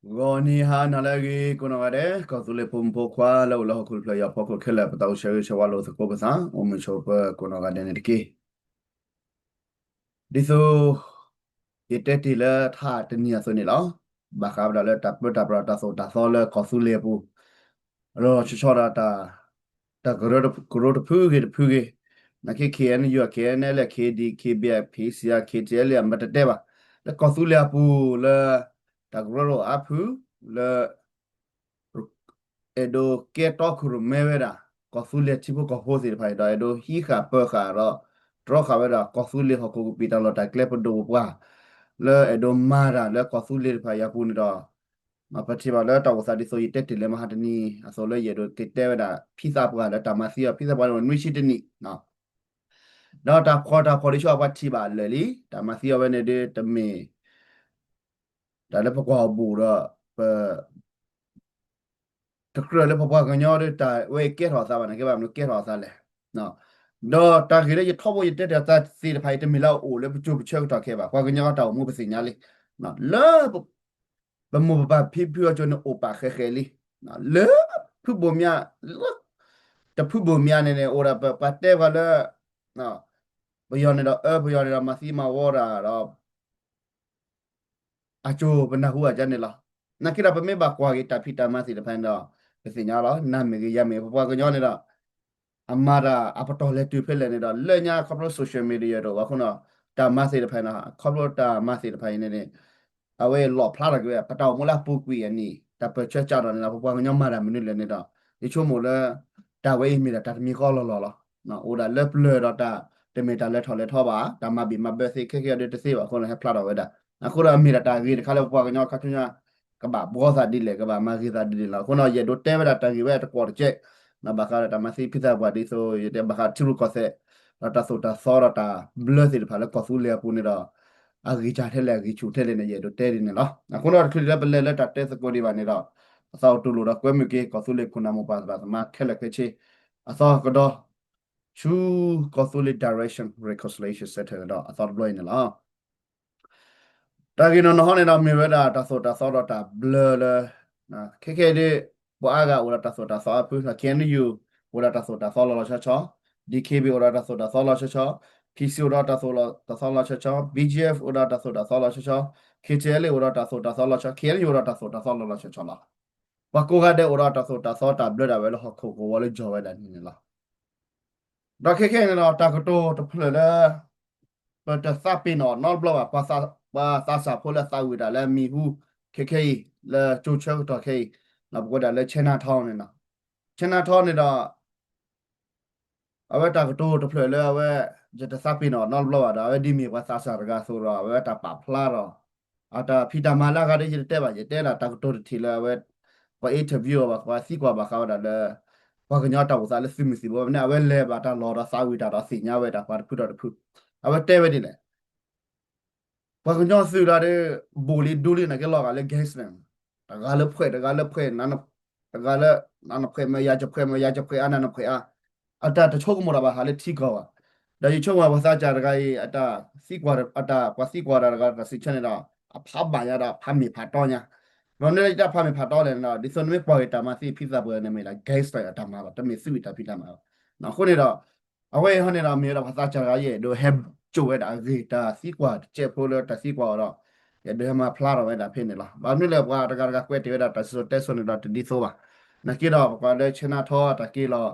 ဂီၤနံၤဟါနၤလၢအဂ့ၤ ကိးနီၢ်ဂၤဒဲး ကီၢ်သူလ့ၤဖိမုၣ်ဖိခွါလၢအိၣ်လၢဟီၣ်ခိၣ်တဖျၢၣ်အံၤအဖီခိၣ်ခဲလၢာ် ပသးအိၣ်ဆၢဂ့ၤဆၢဝါလိာ်သကိးပသး အိၣ်မုာ်ဆိးပၢၤကိးနီၢ်ဂၤဒဲးန့ၣ်တက့ၢ်. ဒ်သိး ယတဲတ့ၢ်လၢထါတနံၤအသိးန့ၣ်လီၤ. ဘၣ်ဃးဝဲဒၣ်လၢတၢ်ပၢတၢ်ပြးတၢ်သိၣ်တၢ်သီလၢကီၢ်သူလ့ၤအပူၤ လီၤဆီဆီဒၣ်တၢ် တၢ်ကရၢကရိတဖုဂ့ၤတဖုဂ့ၤ, နာ်က့ K N U, K N L, K D, K B, P C, K T L မ့ၢ်တတဲဘၣ်, လၢကီၢ်သူလ့ၤအပူၤလၢ တၢ်ကရၢကရိအါဖု လၢ အဲၣ်ဒိးကဲတီခိၣ်ရိၣ်မဲဝဲဒၣ် ကီၢ်သူလ့ၤထံဖိကီၢ်ဖိသ့ၣ်တဖၣ်အံၤဒီး အဲၣ်ဒိးဟံးဃာ်ပၢဃာ်ဒီး တြီဃာ်ဝဲဒၣ်ကီၢ်သူလ့ၤဟီၣ်ခိၣ်ကပံာ်တၢ်လီၢ်တၢ်ကျဲပဒိၣ်ပပှၢ် လၢအဲၣ်ဒိးမၤတၢ်လၢကီၢ်သူလ့ၤတဖၣ်အံၤအပူၤန့ၣ်ဒီး ပထံၣ်ဘၣ်လၢတၢ်အိၣ်သးဒ်သိးယတဲတ့ၢ်လၢမဟါတနံၤအသိးလၢယအဲၣ်ဒိးကတဲဝဲဒၣ် ဖံသးပှၢ်လၢတၢ်မၤသံအီၤ ဖံသးပှၢ်န့ၣ်နွံဆံတနံၣ် ဒီးတၢ်ဖှီၣ်တၢ်ဖှီၣ်ဒ်ဆၢပှၤထံၣ်ဘၣ်လၢာ်လံ တၢ်မၤသံအီၤဝဲန့ၣ်ဒီးတမ့ၢ် တၢ်လၢပကွၢ်အီၤဘူးဒီး ပ တကြၢးလၢပပှၤကညီဒီးတၢ်ဝဲအံၤကဲထီၣ်အသးဘၣ်န့ၣ် ကဲဘၣ်မနုၤကဲထီၣ်အသးလဲၣ်. ဒီးတၢ်ဂ့ၢ်လၢယထီဘိယတဲတ့ၢ်အသးသ့ၣ်တဖၣ်အံၤ တမ့ၢ်လၢအအိၣ်လၢပကၠိပဆၢကတီၢ်ခဲအံၤဘၣ်. ပှၤကညီတၢ်အိၣ်မူပသ့ၣ်ညါလံ. လၢ ပမိၢ်ပပၢ်ဖံဖုအကၠိန့ၣ်အိၣ်ပာ်ဃဲးဃဲးလံ. လၢ ဖုဘိၣ်မၠါ လၢ တဖုဘိၣ်မၠါန့ၣ်န့ၣ် အိၣ်ဒၣ်ပပှၤတဲပှၤလၢ ပယီၤန့ၣ်ဒီးအၢ ပယီၤန့ၣ်ဒီးမၤသံမၤဝီတၢ်ဒီး အကၠိပနၢ်ဟူအကၠၢန့ၣ်လီၤ. နာ်က့ဒီးပမ့ၢ်ဘၣ်ကွၢ်က့ၤတၢ်ဖံးတၢ်မၤသ့ၣ်တဖၣ်န့ၣ်ဒီး ပသ့ၣ်ညါလီၤ. နၤမ့ၢ်ဂ့ၤ ယၤမ့ၢ်ဂ့ၤ ပပှၤကညီန့ၣ်ဒီး အမၤတၢ်အပတီၢ်လဲၤတုၤဖဲလဲၣ်န့ၣ်ဒီး လၢညါခီဖျိ social media တအိၣ်ဘၣ်အဃိန့ၣ် တၢ်မၤသ့ၣ်တဖၣ်န့ၣ် ခီဖျိတၢ်မၤသ့ၣ်တဖၣ်အံၤန့ၣ်န့ၣ် အဝဲလီၣ်ဖျါထီၣ်က့ၤဝဲ ပတၢ်အိၣ်မူလၢအပူၤကွံာ်အနံၣ် တၢ်ပၢၢ်ဆၢကၢ်ထီၣ်န့ၣ်ဒီး ပပှၤကညီမၤတၢ်မနုၤလဲၣ်န့ၣ်ဒီး ယဆိကမိၣ်လၢ တၢ်ဝဲအံၤမ့ၢ်ဒၣ်တၢ်တမံၤဃီလီၤလီၤလီၤ. အိၣ်ဒၣ်လၢပျၢၤဒီးတၢ် တမ့ၢ်တၢ်လဲၤထီၣ်လဲၤထီဘၣ် တၢ်မၤဘံၣ်မၤဘၢသ့ခဲကဲအီၤဒီးတသ့ဘၣ်အဃိန့ၣ် ဟဲဖျါထီၣ်ဝဲဒၣ် အဃိဒီးအမ့ၢ်ဒၣ်တၢ်ဂ့ၢ်တခါလၢပပှၤကညီခါဆူညါ ကဘၣ်ဘှီသးဒ်လဲၣ် ကဘၣ်မၤဂ့ၤသးဒ်လဲၣ်လီၤ. အဃိဒီးယအဲၣ်ဒိးတဲဝဲဒၣ်တၢ်ဂ့ၢ်ဝဲတကွီၢ်တကဲး ဘၣ်ဃးဒီးတၢ်မၤသံဖံသးပှၢ်ဒ်သိး ယတဲဘၣ်ဃးထံရူၢ်ကီၢ်သဲး ဒီးတၢ်သိၣ်တၢ်သီဒီးတၢ်ဘျၢသ့ၣ်တဖၣ်လၢကီၢ်သူလ့ၤအပူၤန့ၣ်ဒီး အဂံၢ်စၢ်ထဲလဲၣ် အဂံၢ်ဆူၣ်ထဲလဲၣ်န့ၣ် ယအဲၣ်ဒိးတဲဒ်န့ၣ်လီၤ. အဃိဒီးတချုးလၢပလဲၤလၢတၢ်တဲသကိးဒံးဘၣ်န့ၣ်ဒီး ပသးအိၣ်တူၢ်လိာ်ဒီးကွဲမုာ်က့ၤ ကီၢ်သူလ့ၤခိၣ်နၢ်မိၢ်ပၢ်သရၣ်သမါခဲလၢာ်ခဲဆ့ အသီကဒီး ဆူကီၢ်သူလ့ၤ Direction Reconciliation Center န့ၣ်ဒီး အသီတဘျီအံၤန့ၣ်လီၤ. တၢ်ဂ့ၢ်နီၢ်နီၢ်ဟီန့ၣ်ဒီး မ့ၢ်ဝဲဒၣ်တၢ်သိၣ်တၢ်သီဒီးတၢ်ဘျၢလၢ ခဲခဲအံၤဒ် ပှၤအါဂၤအိၣ်ဒီးတၢ်သိၣ်တၢ်သီအဖု K N U အိၣ်ဒီးတၢ်သိၣ်တၢ်သီလီၤလီၤဆီဆီ, D K B အိၣ်ဒီးတၢ်သိၣ်တၢ်သီလီၤဆီဆီ, P C အိၣ်ဒီးတၢ်သိၣ်တၢ်သီလီၤဆီဆီ, B G F အိၣ်ဒီးတၢ်သိၣ်တၢ်သီလီၤဆီဆီ, K T L A အိၣ်ဒီးတၢ်သိၣ်တၢ်သီလီၤဆီ, K N U အိၣ်ဒီးတၢ်သိၣ်တၢ်သီလီၤလီၤဆီဆီလီၤ. ပှၤကိးဂၤဒဲးအိၣ်ဒီးတၢ်သိၣ်တၢ်သီတၢ်ဘျၢဒၣ်ဝဲလၢဟီၣ်ခိၣ်ကဝီၤလၢယီၤဝဲဒၣ်န့ၣ်န့ၣ်လီၤ. ဒီးခဲခဲအံၤန့ၣ်ဒီး တၢ်ကတိၤတဖျၢၣ်လၢ ပတသးပ့ၤနီၣ်နီတဘျီဘၣ် ပှၤသးစၢ်ဖိလၢအသးဝံၣ်တၢ်လၢအမံၤဟူ ခဲခဲအံၤ လၢကၠိဆၢကတီၢ်ခဲအံၤ ပကိးဒၣ်လၢ Chinatown န့ၣ်လီၤ. Chinatown န့ၣ်ဒီး အဝဲတၢ်ကတိၤတဖျၢၣ်လၢအဝဲ ယတသးပ့ၤနီၣ်နီတဘျီဘၣ်ဒီး အဝဲဒ်မ့ၢ်ပှၤသးစၢ်တဂၤအသိးဒီး အဝဲတၢ်ပာ်ဖျါဒီး အတၢ်ဖံးတၢ်မၤလၢအဂၤဒီး ယတတဲဘၣ် ယတဲဒၣ်တၢ်ကတိၤတထံၣ်လၢအဝဲ ပှၤ interview အီၤဘၣ် ပှၤသံကွၢ်ဘၣ်ဃးဝဲဒၣ်လၢ ပှၤကညီတၢ်အိၣ်သးလၢသုးမုၢ်သံၣ်ဘိ ဖဲန့ၣ် အဝဲလဲၤဘၣ်တၢ်လီၢ်ဒီးသးဝံၣ်တၢ်ဒီးသ့ၣ်ညါဝဲဒၣ်ပှၤတဖုဒီးတဖု အဝဲတဲဝဲဒ်လဲၣ် ပှၤကညီသုးလီၤဒီး ဘူးလံဒူလံနာ်က့လီၤဂာ်လၢ gangster တဂၤလၢဖှဲး တဂၤလၢဖှဲး တဂၤလၢ နနဖှဲးမ့ၢ်ယၤ ယဖှဲးမ့ၢ်ယၤ ယဖှဲးအါ နနဖှဲးအါ အတၢ်တဆိကမိၣ်တၢ်ဘၣ်ဃးလၢထံကီၢ်ဘၣ်. ဒီးယဆိကမိၣ်ပှၤသးစၢ်တဂၤအံၤ အတၢ်သံကွၢ် အတၢ်ပှၤသံကွၢ်တၢ်တဂၤတၢ်စံးဆၢန့ၣ်ဒီး အဖးဘၣ်ညါဒီးဖးမ့ၢ်ဖးတီညါ ဒီးန့ၣ်လၢယတၢ်ဖးမ့ၢ်ဖးတီလဲၣ်န့ၣ်ဒီး ဒ်သိးနမ့ၢ်ကွၢ်က့ၤတၢ်မၤသံဖံသးပှၢ်န့ၣ်မ့ၢ်ဒၣ် gangster အတၢ်မၤဘၣ် တမ့ၢ်သုးဝံၣ်တၢ်ဖံးတၢ်မၤဘၣ်. အဃိန့ၣ်ဒီး အဝဲအံၤဟီန့ၣ်ဒီး မ့ၢ်ဝဲဒၣ်ပှၤသးစၢ်တဂၤယအဲၣ်ဒိးဟဲစိာ်ဝဲဒၣ်အဂ့ၢ် တၢ်သံကွၢ်တစဲးဖိလၢတၢ်သံကွၢ်အီၤဒီး ယအဲၣ်ဒိးဟဲမၤဖျါထီၣ်ဝဲဒၣ်ဖဲန့ၣ်လီၤ. ဘၣ်မနုၤလဲၣ်ပှၤတဂၤတဂၤကွဲးတ့ၢ်ဝဲဒၣ်တၢ်စံၣ်စိၤတဲစိၤန့ၣ်ဒီးတဒ်သိးဘၣ်. နာ်က့ဒီးပကွၢ်လၢ Chinatown အတၢ်က့ၤလီၤ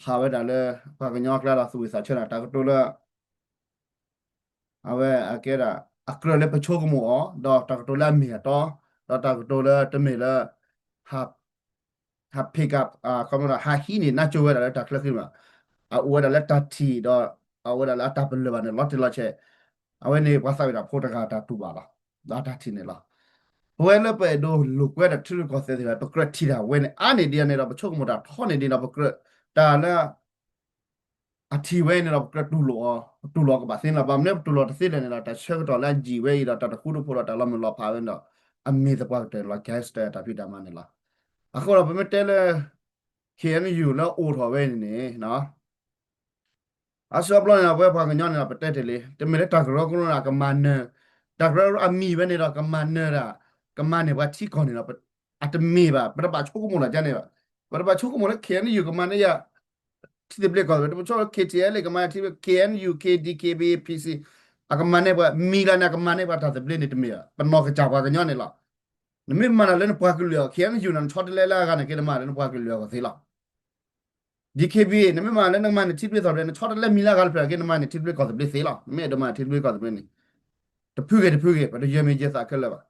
ဟးဝဲဒၣ်လၢ ပှၤကညီအကျါဒီးသူၣ်ဝံၣ်သးဆၢန့ၣ် တၢ်ကတိၤလၢ အဝဲအကဲဒၣ် အကြၢးလၢပဆိကမိၣ်အီၤ ဒီးတၢ်ကတိၤလၢအမ့ၢ်အတီ ဒီးတၢ်ကတိၤလၢတမ့ၢ်လၢ ဟး ဟး pick up ခီဖျိဒီး ဟးဟံးန့ၢ်နၢ်ကၠိဝဲဒၣ်လၢတၢ်ချၢဃံမး အအိၣ်ဝဲဒၣ်လၢတၢ်ထံၣ်ဒီး အအိၣ်ဝဲဒၣ်လၢအတၢ်ပလၢၢ်ဘၣ်န့ၣ် လီၤတံၢ်လီၤဆဲး အဝဲန့ၣ်ပှၤသးဝံၣ်တၢ်ဖိတဂၤတၢ်တူၢ်ဘၣ်လီၤ ဒီးအတၢ်ထံၣ်န့ၣ်လီၤ. ပဝဲလၢပအဲၣ်ဒိးလိာ်ကွဲဒီးထံရူၢ်ကီၢ်သဲးသ့ၣ်တဖၣ် ပကြၢးထံၣ်တၢ်ဝဲန့ၣ် အါန့ၢ်ဒံးန့ၣ်ဒီး ပဆိကမိၣ်တၢ်ထီန့ၢ်ဒံးဒီး ပကြၢးတၢ်လၢ အထံၣ်ဝဲအံၤန့ၣ်ဒီး ပကြၢးတူၢ်လိာ်အီၤ ပတူၢ်လိာ်ကဘၣ်သ့န့ၣ်လီၤ. ဘၣ်မနုၤပတူၢ်လိာ်တသ့လဲၣ်န့ၣ်ဒီး တၢ်ဆၢကတီၢ်လၢအယံာ်ဝဲအံၤဒီး တၢ်တဃူတဖိးဒီးတၢ်လီၤမုၢ်လီၤဖးဝဲန့ၣ်ဒီး အမ့ၢ်သပှၢ်ကတၢၢ်န့ၣ်လီၤ gangster တၢ်ဖံးတၢ်မၤန့ၣ်လီၤ. အဃိဒီးပမ့ၢ်တဲလၢ K N U လၢအိၣ်ထီၣ်ဝဲန့ၣ်န့ၣ် အဆၢဘျီန့ၣ်ဒီး ပဝဲပှၤကညီန့ၣ်ဒီး ပတဲတ့ၢ်လံ တမ့ၢ်လၢတၢ်ကရၢကရိန့ၣ် ကမၤနၢၤ တၢ်ကရၢကရိအမံၤဝဲန့ၣ်ဒီး ကမၤနၢၤဒၣ် ကမၤန့ၢ်ပှၤထံကီၢ်န့ၣ်ဒီး အတမ့ၢ်ဘၣ်, ပတဘၣ်ဆိကမိၣ်လီၤကန့ၣ်ဘၣ်. ပတဘၣ်ဆိကမိၣ်လၢ K N U ကမၤန့ၢ်ယၤ ထံသဘျ့ကီၢ်သဘျ့, တပဆိ K T L ကမၤထံ K N U, K D K B A, P C အကမၤန့ၢ်ပှၤ မံၤလၢန့ၣ် အကမၤန့ၢ်ပှၤတၢ်သဘျ့န့ၣ်တမ့ၢ်ဘၣ်, ပနီၢ်ကစၢ်ပှၤကညီန့ၣ်လီၤ. နမ့ၢ်မၤတၢ်လၢနပှၤကလုာ်အီၤ K N U န့ၣ် နဆီတလဲလၢအဂၤန့ၣ်က့ နမၤလၢနပှၤကလုာ်အဂီၢ်သ့လီၤ. D K B A နမ့ၢ်မၤလၢနကမၤန့ၢ်ထံသဘျ့ကီၢ်သဘျ့ နဆီတလဲမံၤလၢအဂၤတဖျၢၣ်က့ နမၤန့ၢ်ထံသဘျ့ကီၢ်သဘျ့သ့လီၤ. နမ့ၢ်အဲၣ်ဒိးမၤထံသဘျ့ကီၢ်သဘျ့န့ၣ် တဖုဂ့ၤတဖုဂ့ၤ ပတယၢၤမ့ၢ်ယၢၤသးခဲလၢာ်ဘၣ်.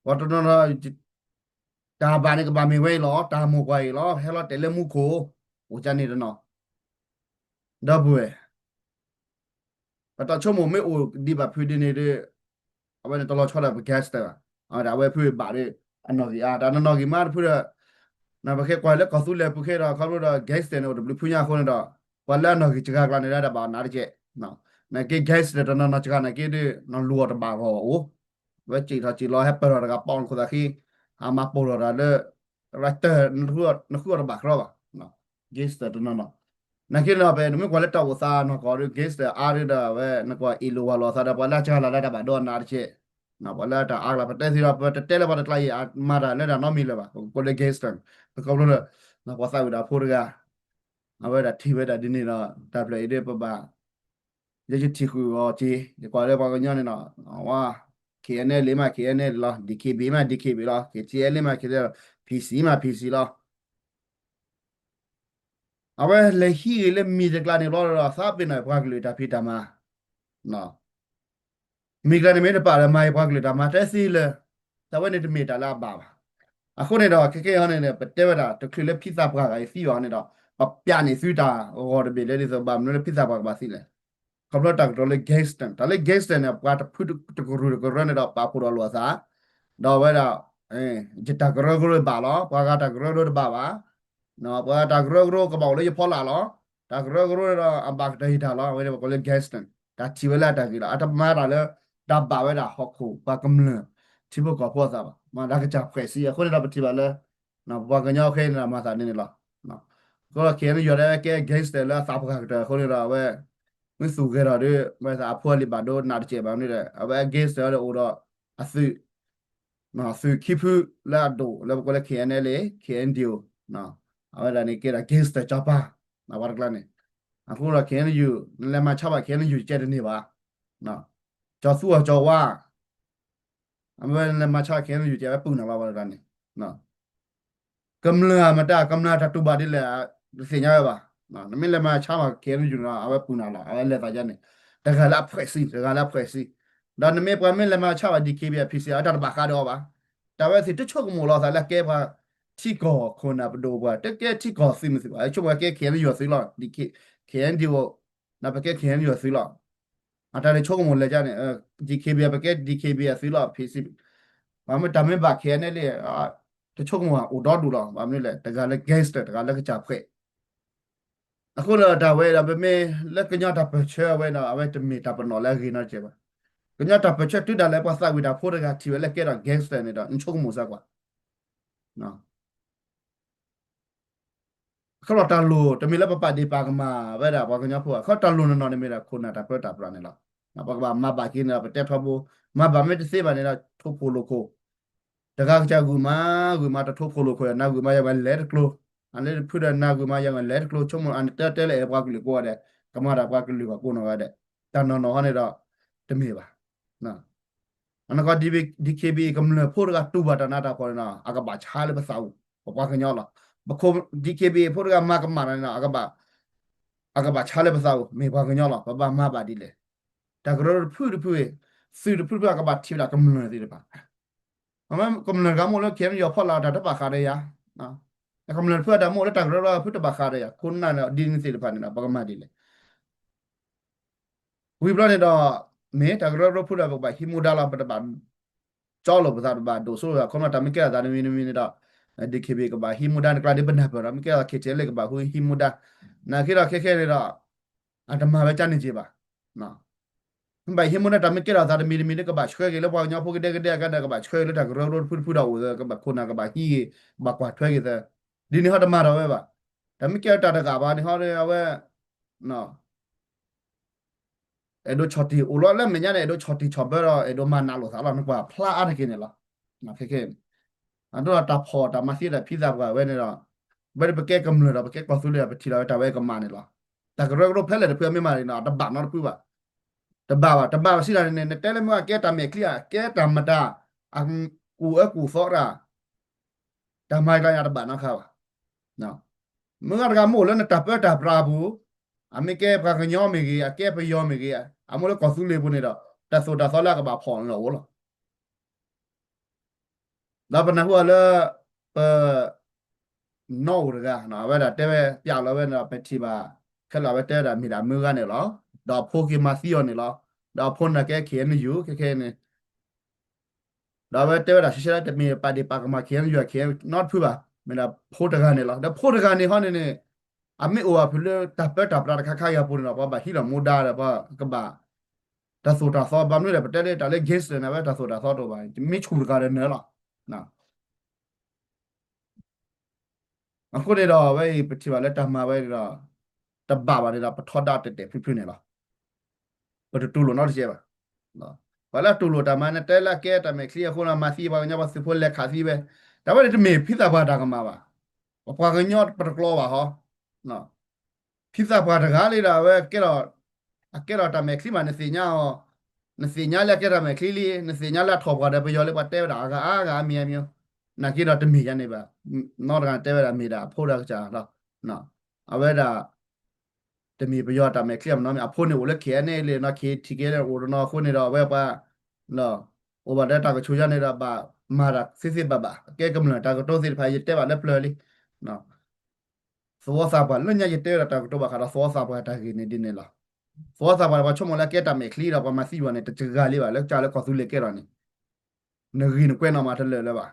ပှၤတနီၤနီၤ တၢ်ဘၣ်န့ၣ်ကဘၣ်မ့ၢ်ဝဲအံၤလီၤ, တၢ်မိၢ်ပှၢ်အံၤလီၤ, ဟဲလီၤတဲာ်လၢမူခိၣ်, အိၣ်ကန့ၣ်တနီၤ, ဒီပုၢ်ဝဲၢ် ပတၢ်ဆိကမိၣ်မ့ၢ်အိၣ်ဒံးဘၣ်ဖုးဒ်န့ၣ်ဒီး အဝဲန့ၣ်တလီၤဆီဒၣ်ပ gangster ဘၣ်. အဝဲဒၣ်အဝဲဖုးဘၣ်ဒီး အနီၢ်ဂံၢ်အါ တၢ်နီၢ်နီၢ်ဂံၢ်မးတဖုဒီး နပကဲကွၢ်လၢကီၢ်သူလ့ၤပူၤခဲဒီး ခီဖျိဒီး gangster န့ၣ်အိၣ်တဘျုးဖုညါအဃိန့ၣ်ဒီး ပှၤလၢအနီၢ်ဂံၢ်စှၤကျါန့ၣ်ဒၣ်ဘၣ်နးတက့ၢ်. နက့ gangster တနီၤနီၤစှၤန့ၣ်က့ဒီး နလူၤအီၤတဘၣ်ဂီၢ်အိၣ်, ဝဲစံၣ်ထီၣ်စံၣ်လီၤ ဟဲပၢၢ်ထီၣ်တဂၤပိာ်နခိၣ်သးဃံ, အမၤပိာ်ထီၣ်တၢ်လၢ ရၢတၢၢ် နဃုအီၤတဘၣ်ကြီဘၣ်. gangster တနီၤနီၤ, နာ်က့ဒီး ပနမ့ၢ်ကွၢ်လၢတၢ်အိၣ်သးနီၢ်ကီၢ်ဒီး gangster အါဒီး အဝဲနကွၢ်အ့ၣ်လိာ်ဝၤလိာ်အသးဒီး ပှၤလၢအစှၤလီၤလၢတၢ်ဘၣ်ဒိအနးတက့ၢ်, ပှၤလၢတၢ်အါကျါ ပတဲသ့ဒီး ပတတဲလၢပှၤတကျါအံၤ အမၤတၢ်လၢတၢ်နီတမံၤလၢၤဘၣ်, ပကိးလၢ gangster န့ၣ် ပသးဝံၣ်တၢ်ဖိတဂၤ အဝဲဒၣ်ထံၣ်ဝဲဒၣ်ဒ်န့ၣ်ဒီး တၢ်ဖျၢၣ်အံၤဒီးပဘၣ် ယဲယထံၣ်ဃုာ်အီၤက့ၤ ယကွၢ်လၢပှၤကညီန့ၣ်ဒီး ဝါ K N L မး K N L လီၤ, D K B A မး D K B A လီၤ, K T L မး K T L လီၤ, P C မး P C လီၤ. အဝဲလဲၤဟံးဂ့ၤလၢမံၤတကျါန့ၣ်ဘျီဒီး သးပ့ၤနီၣ်ပှၤကလုာ်တၢ်ဖံးတၢ်မၤ မ့ၢ်ကျါန့ၣ်မ့ၢ်တပာ်လၢမၤအံၤပှၤကလုာ်တၢ်မၤတဲသ့လၢ တၢ်ဝဲန့ၣ်တမ့ၢ်တၢ်လၢအဘၣ်ဘၣ်. အဃိန့ၣ်ဒီး ခဲကဲအံၤန့ၣ် ပတဲဝဲဒၣ် တချုးလၢဖံသးပှၢ်ဂၤအံၤသံအီၤန့ၣ်ဒီး ပပျးန့ၢ်သုတၢ်ဂီၤတဘ့ၣ်လၢဒ်သိးဘၣ်မနုၤလၢဖံသးပှၢ်ကဘၣ်သံလဲၣ်. ခီဖျိတၢ်ကတိၤလၢ gangster တၢ်လၢ gangster န့ၣ် ပှၤတဖုတကရူၢ်တကရၢန့ၣ်ဒီး ပာ်ဖှိၣ်ဒီးလိာ်အသး ဒီးအဝဲဒၣ် ယတၢ်ကရၢကရိဘၣ်လီၤ, ပှၤဂၤတၢ်ကရၢကရိတဘၣ်ဘၣ် ပှၤတၢ်ကရၢကရိကဘၣ်အိၣ်လၢယဖီလာ်လီၤ. တၢ်ကရၢကရိဒီးအဘၣ်ကတၢၢ်ယတၢ်လီၤ. အဝဲန့ၣ်ပကိးလၢ gangster တၢ်ထံၣ်ဝဲလၢအတၢ်ဂ့ၤလီၤ. အတမၤတၢ်လၢ တၢ်ဘၣ်ဝဲဒၣ်ဟီၣ်ခိၣ်ပှၤကမျၢၢ် ထံဖိကီၢ်ဖိအသးဘၣ်. မ့ၢ်တၢ်ကစၢ်ဖှဲးစံ အဃိန့ၣ်ဒီးပထံၣ်ဘၣ်လၢ ပပှၤကညီခဲအံၤန့ၣ်ဒီးမၤသးဒ်န့ၣ်လီၤ. အဃိဒီး K N U ဒၣ်ဝဲကဲ gangster လၢအသးပှၢ်ကတၢၢ်အဃိန့ၣ်ဒီး အဝဲ မ့ၢ်သူၣ်ဂဲၤထီၣ်ဒီး ဝဲသးအဖိအလံၤဘၣ်ဒိနးတစဲးဘၣ်မနုၤဒီး အဝဲ gangster ဒီးအိၣ်ဒီး အသုး သုးခံဖုလၢအဒိၣ်လၢပကိးလၢ K N L A, K N D O အဝဲဒၣ်န့ၣ်ကဲဒၣ် gangster ကၠီပၤ ပှၤတကျါန့ၣ်. အဃိဒီး K N U နလဲၤမၤဆါဘၣ် K N U ကဲတန့ၢ်ဘၣ်. ကၠီသူအီၤကၠီဝါ အဝဲလဲၤမၤဆါ K N U ကဲဝဲပုၢ်နၤလီၤ ပှၤတကျါန့ၣ်. ကမျၢၢ်မတၤ ကမျၢၢ်တၢ်တူၢ်ဘၣ်ဒ်လဲၣ် တသ့ၣ်ညါဝဲဘၣ်. နမ့ၢ်လဲၤမၤဆါဘၣ် K N U န့ၣ်ဒီး အဝဲပုၢ်နၤလီၤ အဝဲလဲၤသးယါန့ၣ် တဂၤလၢအဖှဲးစံ တဂၤလၢအဖှဲးစံ. ဒီးနမ့ၢ်ပှၤမ့ၢ်လဲၤမၤဆါဘၣ် D K B A P C အတၢ်တဘၣ်ဃးဒီးအီၤဘၣ်. တၢ်ဝဲသ့ၣ်တဆိကမိၣ်လီၤသးလၢကဲပှၤထံကီၢ်ခိၣ်နၢ်ပဒိၣ်ပှၤ တကဲထံကီၢ်သုးမုၢ်သုးဘၣ် ဆိကမိၣ်ကဲ K N U အသုးလီၤ K N D O န့ၣ် ပကဲ K N U အသုးလီၤ. အတၢ်န့ၣ်ဆိကမိၣ်လဲၤကါန့ၣ် D K B A ပကဲ D K B A အသုးလီၤ P C ဘၣ်မ့ၢ်တၢ်မ့ၢ်ဘၣ် K N L A တဆိကမိၣ်အိၣ်ဒီဒူၣ်လီၤ. ဘၣ်မနုၤလဲၣ် တဂၤလၢ gangster တဂၤလၢကစၢ်ဖှဲး အဃိဒီးတၢ်ဝဲဒီး ပမ့ၢ်လၢကညီတၢ်ပၢၢ်ဆၢအဝဲဒီး အဝဲတမ့ၢ်တၢ်ပနီၣ်လၢအဂ့ၤနီတစဲးဘၣ်. ကညီတၢ်ပၢၢ်ဆၢတုၤဒၣ်လဲာ်ပှၤသးဝံၣ်တၢ်ဖိတဂၤထံၣ်ဝဲလၢကဲထီၣ် gangster န့ၣ်ဒီး နဆိကမိၣ်စၢ်ကွၢ် ခီလီၤတၢ်လိၣ် တမ့ၢ်လၢပပာ်ဒ့ၣ်ပာ်ကမၣ်ဝဲဒၣ်ပှၤကညီဖိဘၣ် ခီတၢ်လိၣ်နီၢ်နီၢ်န့ၣ်မ့ၢ်ဒၣ် ခိၣ်နၢ်တၢ်ပၢတၢ်ပြးန့ၣ်လီၤ. ပကဘၣ်မၤဘၣ်က့ၤန့ၣ်ဒီး ပတဲထီဘိ မၤဘၣ်မ့ၢ်တသ့ဘၣ်န့ၣ်ဒီး ထိၣ်ဖိၣ်လိာ်ခိၣ် တဂၤကစၢ်ဂုာ်မၤ ဂုာ်မၤတထိၣ်ဖိၣ်လိာ်ခိၣ် နၤဂုာ်မၤယၤဂၤလဲၤတကျိၤ အလၢတဖုဒီးနၤဂုာ်မၤယၤဂၤလဲၤတကျိၤ ဆိကမိၣ်အနတဲတဲလၢအဲၣ်ပှၤကလုာ်ကိးဂၤဒဲး ကမၤတၢ်ပှၤကလုာ်ဘၣ်ကိးနီၢ်ဂၤဒဲး တၢ်နီၢ်နီၢ်ဟီန့ၣ်ဒီး တမ့ၢ်ဘၣ်. အနီၢ်ကီၢ် D K B A ကမျၢၢ်ဖိတဂၤတူၢ်ဘၣ်တၢ်နးတၢ်ဖှီၣ်န့ၣ်ဒီး အကဘၣ်ဆါလၢပသးပူၤ ပပှၤကညီလီၤ. ပခိၣ် D K B A ဖိတဂၤမၤကမၣ်တၢ်န့ၣ်ဒီး အကဘၣ်ဆါလၢပသးပူၤ မ့ၢ်ပှၤကညီလီၤ. ပဘၣ်မၤဘၣ်ဒ်လဲၣ်. တၢ်ကရၢတဖုတဖု သုးတဖုတဖု အကဘၣ်ထံၣ်ဝဲဒၣ်ကမျၢၢ်သ့ၣ်တဖၣ် ကမျၢၢ်တဂၤမ့ၢ်အိၣ်လၢ K N U အဖီလာ်တၢ်တဘၣ်ဃးဒီးယၤ ကမျၢၢ်တဖုအတၢ်မ့ၢ်အိၣ်လၢတၢ်ကရၢကရိဖုတဘၣ်ဃးဒီးယၤ ခိၣ်နၢ်န့ၣ် ဒ်န့ၣ်သ့ၣ်တဖၣ်န့ၣ်ဒီး ပကမၤဒ်လဲၣ်. ဝံၤဘျီန့ၣ်ဒီး မ့ၢ်တၢ်ကရၢကရိဖုဒီး ပကဘၣ်ဟံးမူဒါလီၤ ပတဘၣ် ကၠီလိာ်ပသး ပဘၣ်ဒိၣ်စိလိာ်သး ခီဖျိတၢ်မ့ၢ်ကဲထီၣ်သးတမံၤတမံၤန့ၣ်ဒီး D K B A ကဘၣ်ဟံးမူဒါန့ၣ် ကျါဒ်ပနၢ်ပၢၢ်ဒီး မ့ၢ်ကဲထီၣ် K T L A ကဘၣ်ဟံးမူဒါ နာ်က့ဒီးခဲခဲန့ၣ်ဒီး အတမၤဝဲကန့ၣ်က့ဘၣ်. မ့ၢ်ဘၣ်ဟံးမူဒါတၢ်မ့ၢ်ကဲထီၣ်သးတမံၤတမံၤန့ၣ် ကဘၣ်ဆှၢက့ၤလၢပှၤကညီဖိကဒဲကဒဲအကါဒီး ကဘၣ်ဆှၢက့ၤလၢတၢ်ကရၢကရိတဖုတဖုဒီးအိၣ်သး ကဘၣ်ခိၣ်နၢ်ကဘၣ်ဟံးက့ၤ ကဘၣ်ကွၢ်ထွဲက့ၤသး ဒ်န့ၣ်ဟီတမၤထီၣ်ဝဲဘၣ်. တၢ်မ့ၢ်ကဲထီၣ်တၢ်တဂၤဘၣ်န့ၣ်ဟီဒီး အဝဲ အဲၣ်ဒိးဆီၣ်တံၢ်အိၣ်လီၤလၢမဲာ်ညါန့ၣ် အဲၣ်ဒိးဆီၣ်တံၢ်ဆီၣ်ဘၢဒီး အဲၣ်ဒိးမၤနးလိာ်သးလီၤ နကွၢ်ဖျါအါတက့ၢ်န့ၣ်လီၤ. ခဲခဲန့ၣ် အဒိဒီးတၢ်ဖီၣ်တၢ်မၤသံတၢ်ဖံးသးပှၢ်ဝဲန့ၣ်ဒီး ဝဲဒၣ်ပကဲကမျၢၢ်ဒီးပကဲကီၢ်သူလ့ၤဒီး ပထံၣ်လီၤဝဲတၢ်ဝဲကမၣ်န့ၣ်လီၤ. တၢ်ကရၢကရိဖဲလဲၣ်တဖုအမ့ၢ်မးန့ၣ်ဒီး တဘၣ်နီတဖုဘၣ်. တဘၣ်ဘၣ် တဘၣ်ဘၣ်စံးတၢ်န့ၣ် နတဲလၢမ့ၢ်အကဲတၢ်မဲာ်ချံ အကဲတၢ်မတၤ အကူၣ်အၢကူၣ်သီတၢ် တၢ်မၤကျါညါတဘၣ်နီတခါဘၣ်. မုၢ်ဂၤတဂၤမ့ၢ်အိၣ်လၢနတၢ်ပၢတၢ်ပြးအပူၤ, အမ့ၢ်ကဲပှၤကညီမ့ၢ်ဂ့ၤ အကဲပယီၤမ့ၢ်ဂ့ၤ, အမ့ၢ်လၢကီၢ်သူလ့ၤပူၤန့ၣ်ဒီး တၢ်သိၣ်တၢ်သီလၢအကဘၣ်ဖီၣ်န့ၣ်လီၤအိၣ်လီၤ. ဒီးပနၢ်ဟူအီၤလၢ ပ နီၢ်အိၣ်တဂၤ အဝဲဒၣ်တဲဝဲပျးလီၤဝဲန့ၣ်ဒီး ပထံၣ်ဘၣ် ခဲလၢာ်အဝဲတဲဝဲဒၣ်မ့ၢ်ဒၣ်မုၢ်ဂၤန့ၣ်လီၤ. ဒီးအဖိက့ၤမၤသံအီၤန့ၣ်လီၤ. ဒီးအဖိန့ၣ်ကဲ ခ့ၣ်အဲၣ်ယူၣ် ခဲခဲန့ၣ် ဒီးအဝဲတဲဝဲဒၣ်ရှဲရှဲလၢတမ့ၢ်ပာ်ဒ့ၣ်ပာ်ကမၣ် ခ့ၣ်အဲၣ်ယူၣ် ခ့ၣ်အဲၣ်ယူၣ် နီတဖုဘၣ်, မ့ၢ်ဒၣ်ဖိတဂၤန့ၣ်လီၤ. ဒီးဖိတဂၤန့ၣ်ဟီန့ၣ်န့ၣ် အမ့ၢ်အိၣ်ဘၣ်ဖုးလၢတၢ်ပၢတၢ်ပြးတခါခါဂၤပူၤန့ၣ်ဒီး ပှၤဘၣ်ဟံးလီၤမူဒါဒီး ပှၤကဘၣ် တၢ်သိၣ်တၢ်သီ ဘၣ်မနုၤလဲၣ် ပတဲလၢတၢ်လၢ gangster န့ၣ် အဝဲတၢ်သိၣ်တၢ်သီတအိၣ်ဘၣ်, မ့ၢ်ဆူၣ်တဂၤဒီးနၢၤလီၤ. အဃိန့ၣ်ဒီး အဝဲအံၤပထံၣ်ဘၣ်လၢတၢ်မၤဝဲန့ၣ်ဒီး တဘၣ်ဘၣ်န့ၣ်ဒီး ပထီဒါတဲာ်တဲာ်ဖျုးဖျုးန့ၣ်လီၤ. ပတတူၢ်လိာ်နီတစဲးဘၣ်. ပှၤလၢအတူၢ်လိာ်တၢ်မၤန့ၣ် တဲလၢအကဲတၢ်မဲာ်ချံအဃိန့ၣ် မၤသံပှၤကညီပှၤသုးဖိလဲၤခးသံဝဲ, တၢ်ဝဲန့ၣ်တမ့ၢ်ဖံသးပှၢ်တၢ်ကမၣ်ဘၣ်. ပပှၤကညီပတကျီဘၣ်ဟီ ဖံသးပှၢ်တဂၤလံဒီး အဝဲကဲထီၣ် အကဲထီၣ်တၢ်မဲာ်ချံမး နသ့ၣ်ညါအီၤ, နသ့ၣ်ညါလၢအကဲတၢ်မဲာ်ချံလံ, နသ့ၣ်ညါလၢအထီၣ်ပှၤဒီးပယီၤလံ ပှၤတဲဝဲဒၣ်အဂၤအါဂၤအါမံၤအါမံၤ, နာ်က့ဒီးတမ့ၢ်ယါန့ၣ်ဘၣ်. နီတဂၤတဲဝဲဒၣ်မ့ၢ်ဒၣ်အဖိဒီးကစၢ်လီၤ. အဝဲဒၣ် တမ့ၢ်ပယီၤတၢ်မဲာ်ချံအမနီၤမ့ၢ် အဖိန့ၣ်အိၣ်လၢ ခ့ၣ်အဲၣ်ယူၣ်လံနီၤ ခ့ၣ်ထံးက့ၤလၢအိၣ်တနီၤအဃိန့ၣ်ဒီး အဝဲပှၤ အိၣ်ဘၣ်ဒီးတၢ်ကဆိၣ်ယါန့ၣ်ဒီး ဘၣ်မၤတၢ်သ့သ့ဘၣ်ဘၣ် ကဲကမျၢၢ်တၢ်ကတိၤသ့ၣ်တဖၣ် ယတဲဘၣ်လၢပျၢၤလံ သဝီသးပှၢ်လၢညါယတဲဝဲဒၣ်တၢ်ကတိၤဘၣ်ဃးဒီးသဝီသးပှၢ်တၢ်ဂ့ၢ်န့ၣ်ဒ်န့ၣ်လီၤ. သဝီသးပှၢ်ပှၤဆိကမိၣ်လၢကဲတၢ်မဲာ်ချံဒီးပှၤမၤသံယွၤန့ၣ် တစှၤလံဘၣ် လၢကစၢ်လၢကီၢ်သူလ့ၤကဲထီၣ်န့ၣ် နဂ့ၢ်နကွဲးနီၣ်မးတလၢာ်လၢၤဘၣ်.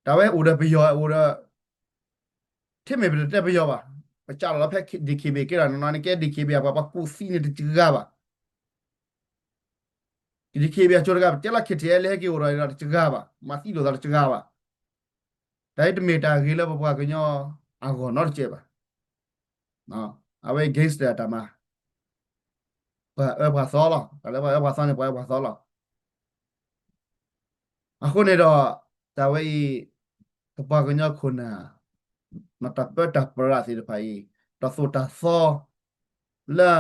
တၢ်ဝဲအိၣ်ဒီးပယီၤအိၣ်ဒီး ထဲမ့ၢ်ပတတဲပယီၤဘၣ်, ပစးလီၤလီၤဖဲ DKBA ကဲထီၣ်နီၤန့ၣ် ကဲ DKBA ပှၤပှၤကူၣ်သံန့ၣ်တစှၤဘၣ်. DKBA အကၠိတဂၤ ပတဲလီၤ KTLA ဟဲက့ၤအိၣ်ဒီးတစှၤဘၣ်, မၤသံလိာ်သးတစှၤဘၣ်. တၢ်အံၤတမ့ၢ်တၢ်ဂ့ၤလၢပပှၤကညီအဂီၢ်နီတစဲးဘၣ်. အဝဲ gangster တၢ်မၤ ပှၤအၢပှၤသီလီၤ. တၢ်လၢပှၤအၢပှၤသီန့ၣ် ပှၤအၢပှၤသီလီၤ. အဃိန့ၣ်ဒီး တၢ်ဝဲအံၤ ပပှၤကညီခိၣ်နၢ် တၢ်ပၢတၢ်ပြးသ့ၣ်တဖၣ်အံၤ တၢ်သိၣ်တၢ်သီ လၢ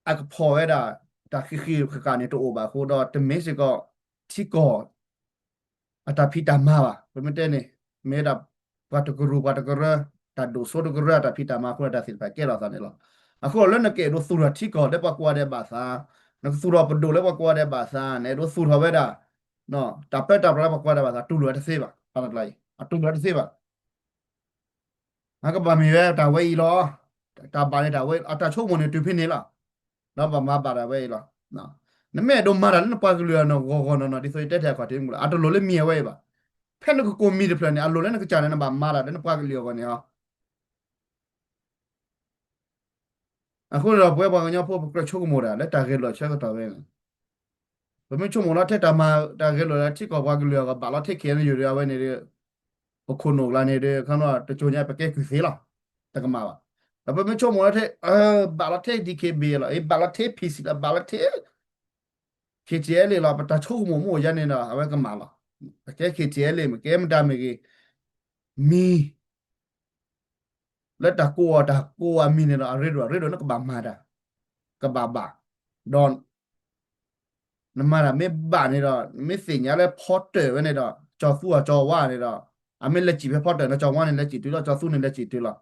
အကဖီၣ်ဝဲဒၣ် တၢ်ဃံးဃံးဃာ်ဃာ်န့ၣ်တအိၣ်ဘၣ်အဃိဒီး တမ့ၢ်စ့ၢ်ကီး ထံကီၢ် အတၢ်ဖံးတၢ်မၤဘၣ်. ပမ့ၢ်တဲန့ၣ် မ့ၢ်ဝဲဒၣ် ပှၤတကရူၢ်ပှၤတကရၢ တၢ်ဒိၣ်စိတကရၢ အတၢ်ဖံးတၢ်မၤအဃိဒီး တၢ်သ့ၣ်တဖၣ်ကဲထီၣ်သးန့ၣ်လီၤ. အဃိလၢနကအဲၣ်ဒိးသူၣ်ထီၣ်ထံကီၢ်လၢပှၤကိးဂၤဒဲးဘၣ်သး, နကသူၣ်ထီၣ်ပဒိၣ်လၢပှၤကိးဂၤဒဲးဘၣ်သး, နအဲၣ်ဒိးသူၣ်ထီၣ်ဝဲဒၣ် တၢ်ပၢတၢ်ပြးလၢပှၤကိးဂၤဒဲးဘၣ်သး တူၢ်လိာ်ဝဲတသ့ဘၣ်. ပှၤတကျါအံၤ အတူၢ်လိာ်ဝဲတသ့ဘၣ်. အကဘၣ်မ့ၢ်ဝဲတၢ်ဝဲအံၤလီၤ. တၢ်ဘၣ်န့ၣ်တၢ်ဝဲ အတၢ်ဆိကမိၣ်န့ၣ်တုၤဖဲန့ၣ်လီၤ. ဒီးဘၣ်မၤဘၣ်တၢ်ဝဲအံၤလီၤ. နမ့ၢ်အဲၣ်ဒိးမၤတၢ်လၢနပှၤကလုာ်အဂီၢ်ဂီၢ်နီၢ်နီၢ် ဒ်သိးယတဲထဲအခီၣ်ထံးမူလၢ အတလိၣ်လၢမံၤအဝဲအံၤဘၣ်. ဖဲနကကိးမံၤတဖျၢၣ်န့ၣ် အလိၣ်လၢနကစၢ်န့ၣ် နဘၣ်မၤတၢ်လၢနပှၤကလုာ်အဂီၢ်န့ၣ်လီၤ. အဃိန့ၣ်ဒီး ပဝဲပှၤကညီဖိ ပကြၢးဆိကမိၣ်တၢ်လၢတၢ်ဂဲၤလိာ်ဆၢကတီၢ်ဝဲန့ၣ်, ပမ့ၢ်ဆိကမိၣ်လီၤထဲတၢ်မၤ တၢ်ဂဲၤလိာ်လၢထံကီၢ်ပှၤကလုာ်အဂီၢ် ဘၣ်လီၤထဲ ခ့ၣ်အဲၣ်ယူၣ် အဝဲန့ၣ်ဒီး ပခိၣ်နူာ်ကျါန့ၣ်ဒီး ခီဖျိတကၠိညါ ပကဲကုၢ်သ့လီၤ. တကမၣ်ဘၣ်. ဒီးပမ့ၢ်ဆိကမိၣ်လီၤထဲ ဘၣ်လီၤထဲ DKBA လီၤ, ဘၣ်လီၤထဲ PC လီၤ, ဘၣ်လီၤထဲ KTLA လီၤ, ပတၢ်ဆိကမိၣ်မ့ၢ်အိၣ်ယါန့ၣ်ဒီး အဝဲကမၣ်လီၤ. ပကဲ KTLA မ့ၢ်ကဲမတၤမ့ၢ်ဂ့ၤ, မံၤ လၢတၢ်ကိးအီၤတၢ်ကိးအမံၤန့ၣ်ဒီး အရ့ဒိၣ် အရ့ဒိၣ် နကဘၣ်မၤတၢ် ကဘၣ်ဘၣ်. ဒီး နမၤတၢ်မ့ၢ်ဘၣ်န့ၣ်ဒီး နမ့ၢ်သ့ၣ်ညါလၢဖီတၢၣ်ဝဲန့ၣ်ဒီး ကၠီၤသူအီၤကၠီၤဝါန့ၣ်ဒီး အမ့ၢ်လဲၤစံၣ်ဖဲဖီတၢၣ်န့ၣ် ကၠီၤဝါန့ၣ်လဲၤစံၣ်တုၤလီၤ, ကၠီၤသူန့ၣ်လဲၤစံၣ်တုၤလီၤ.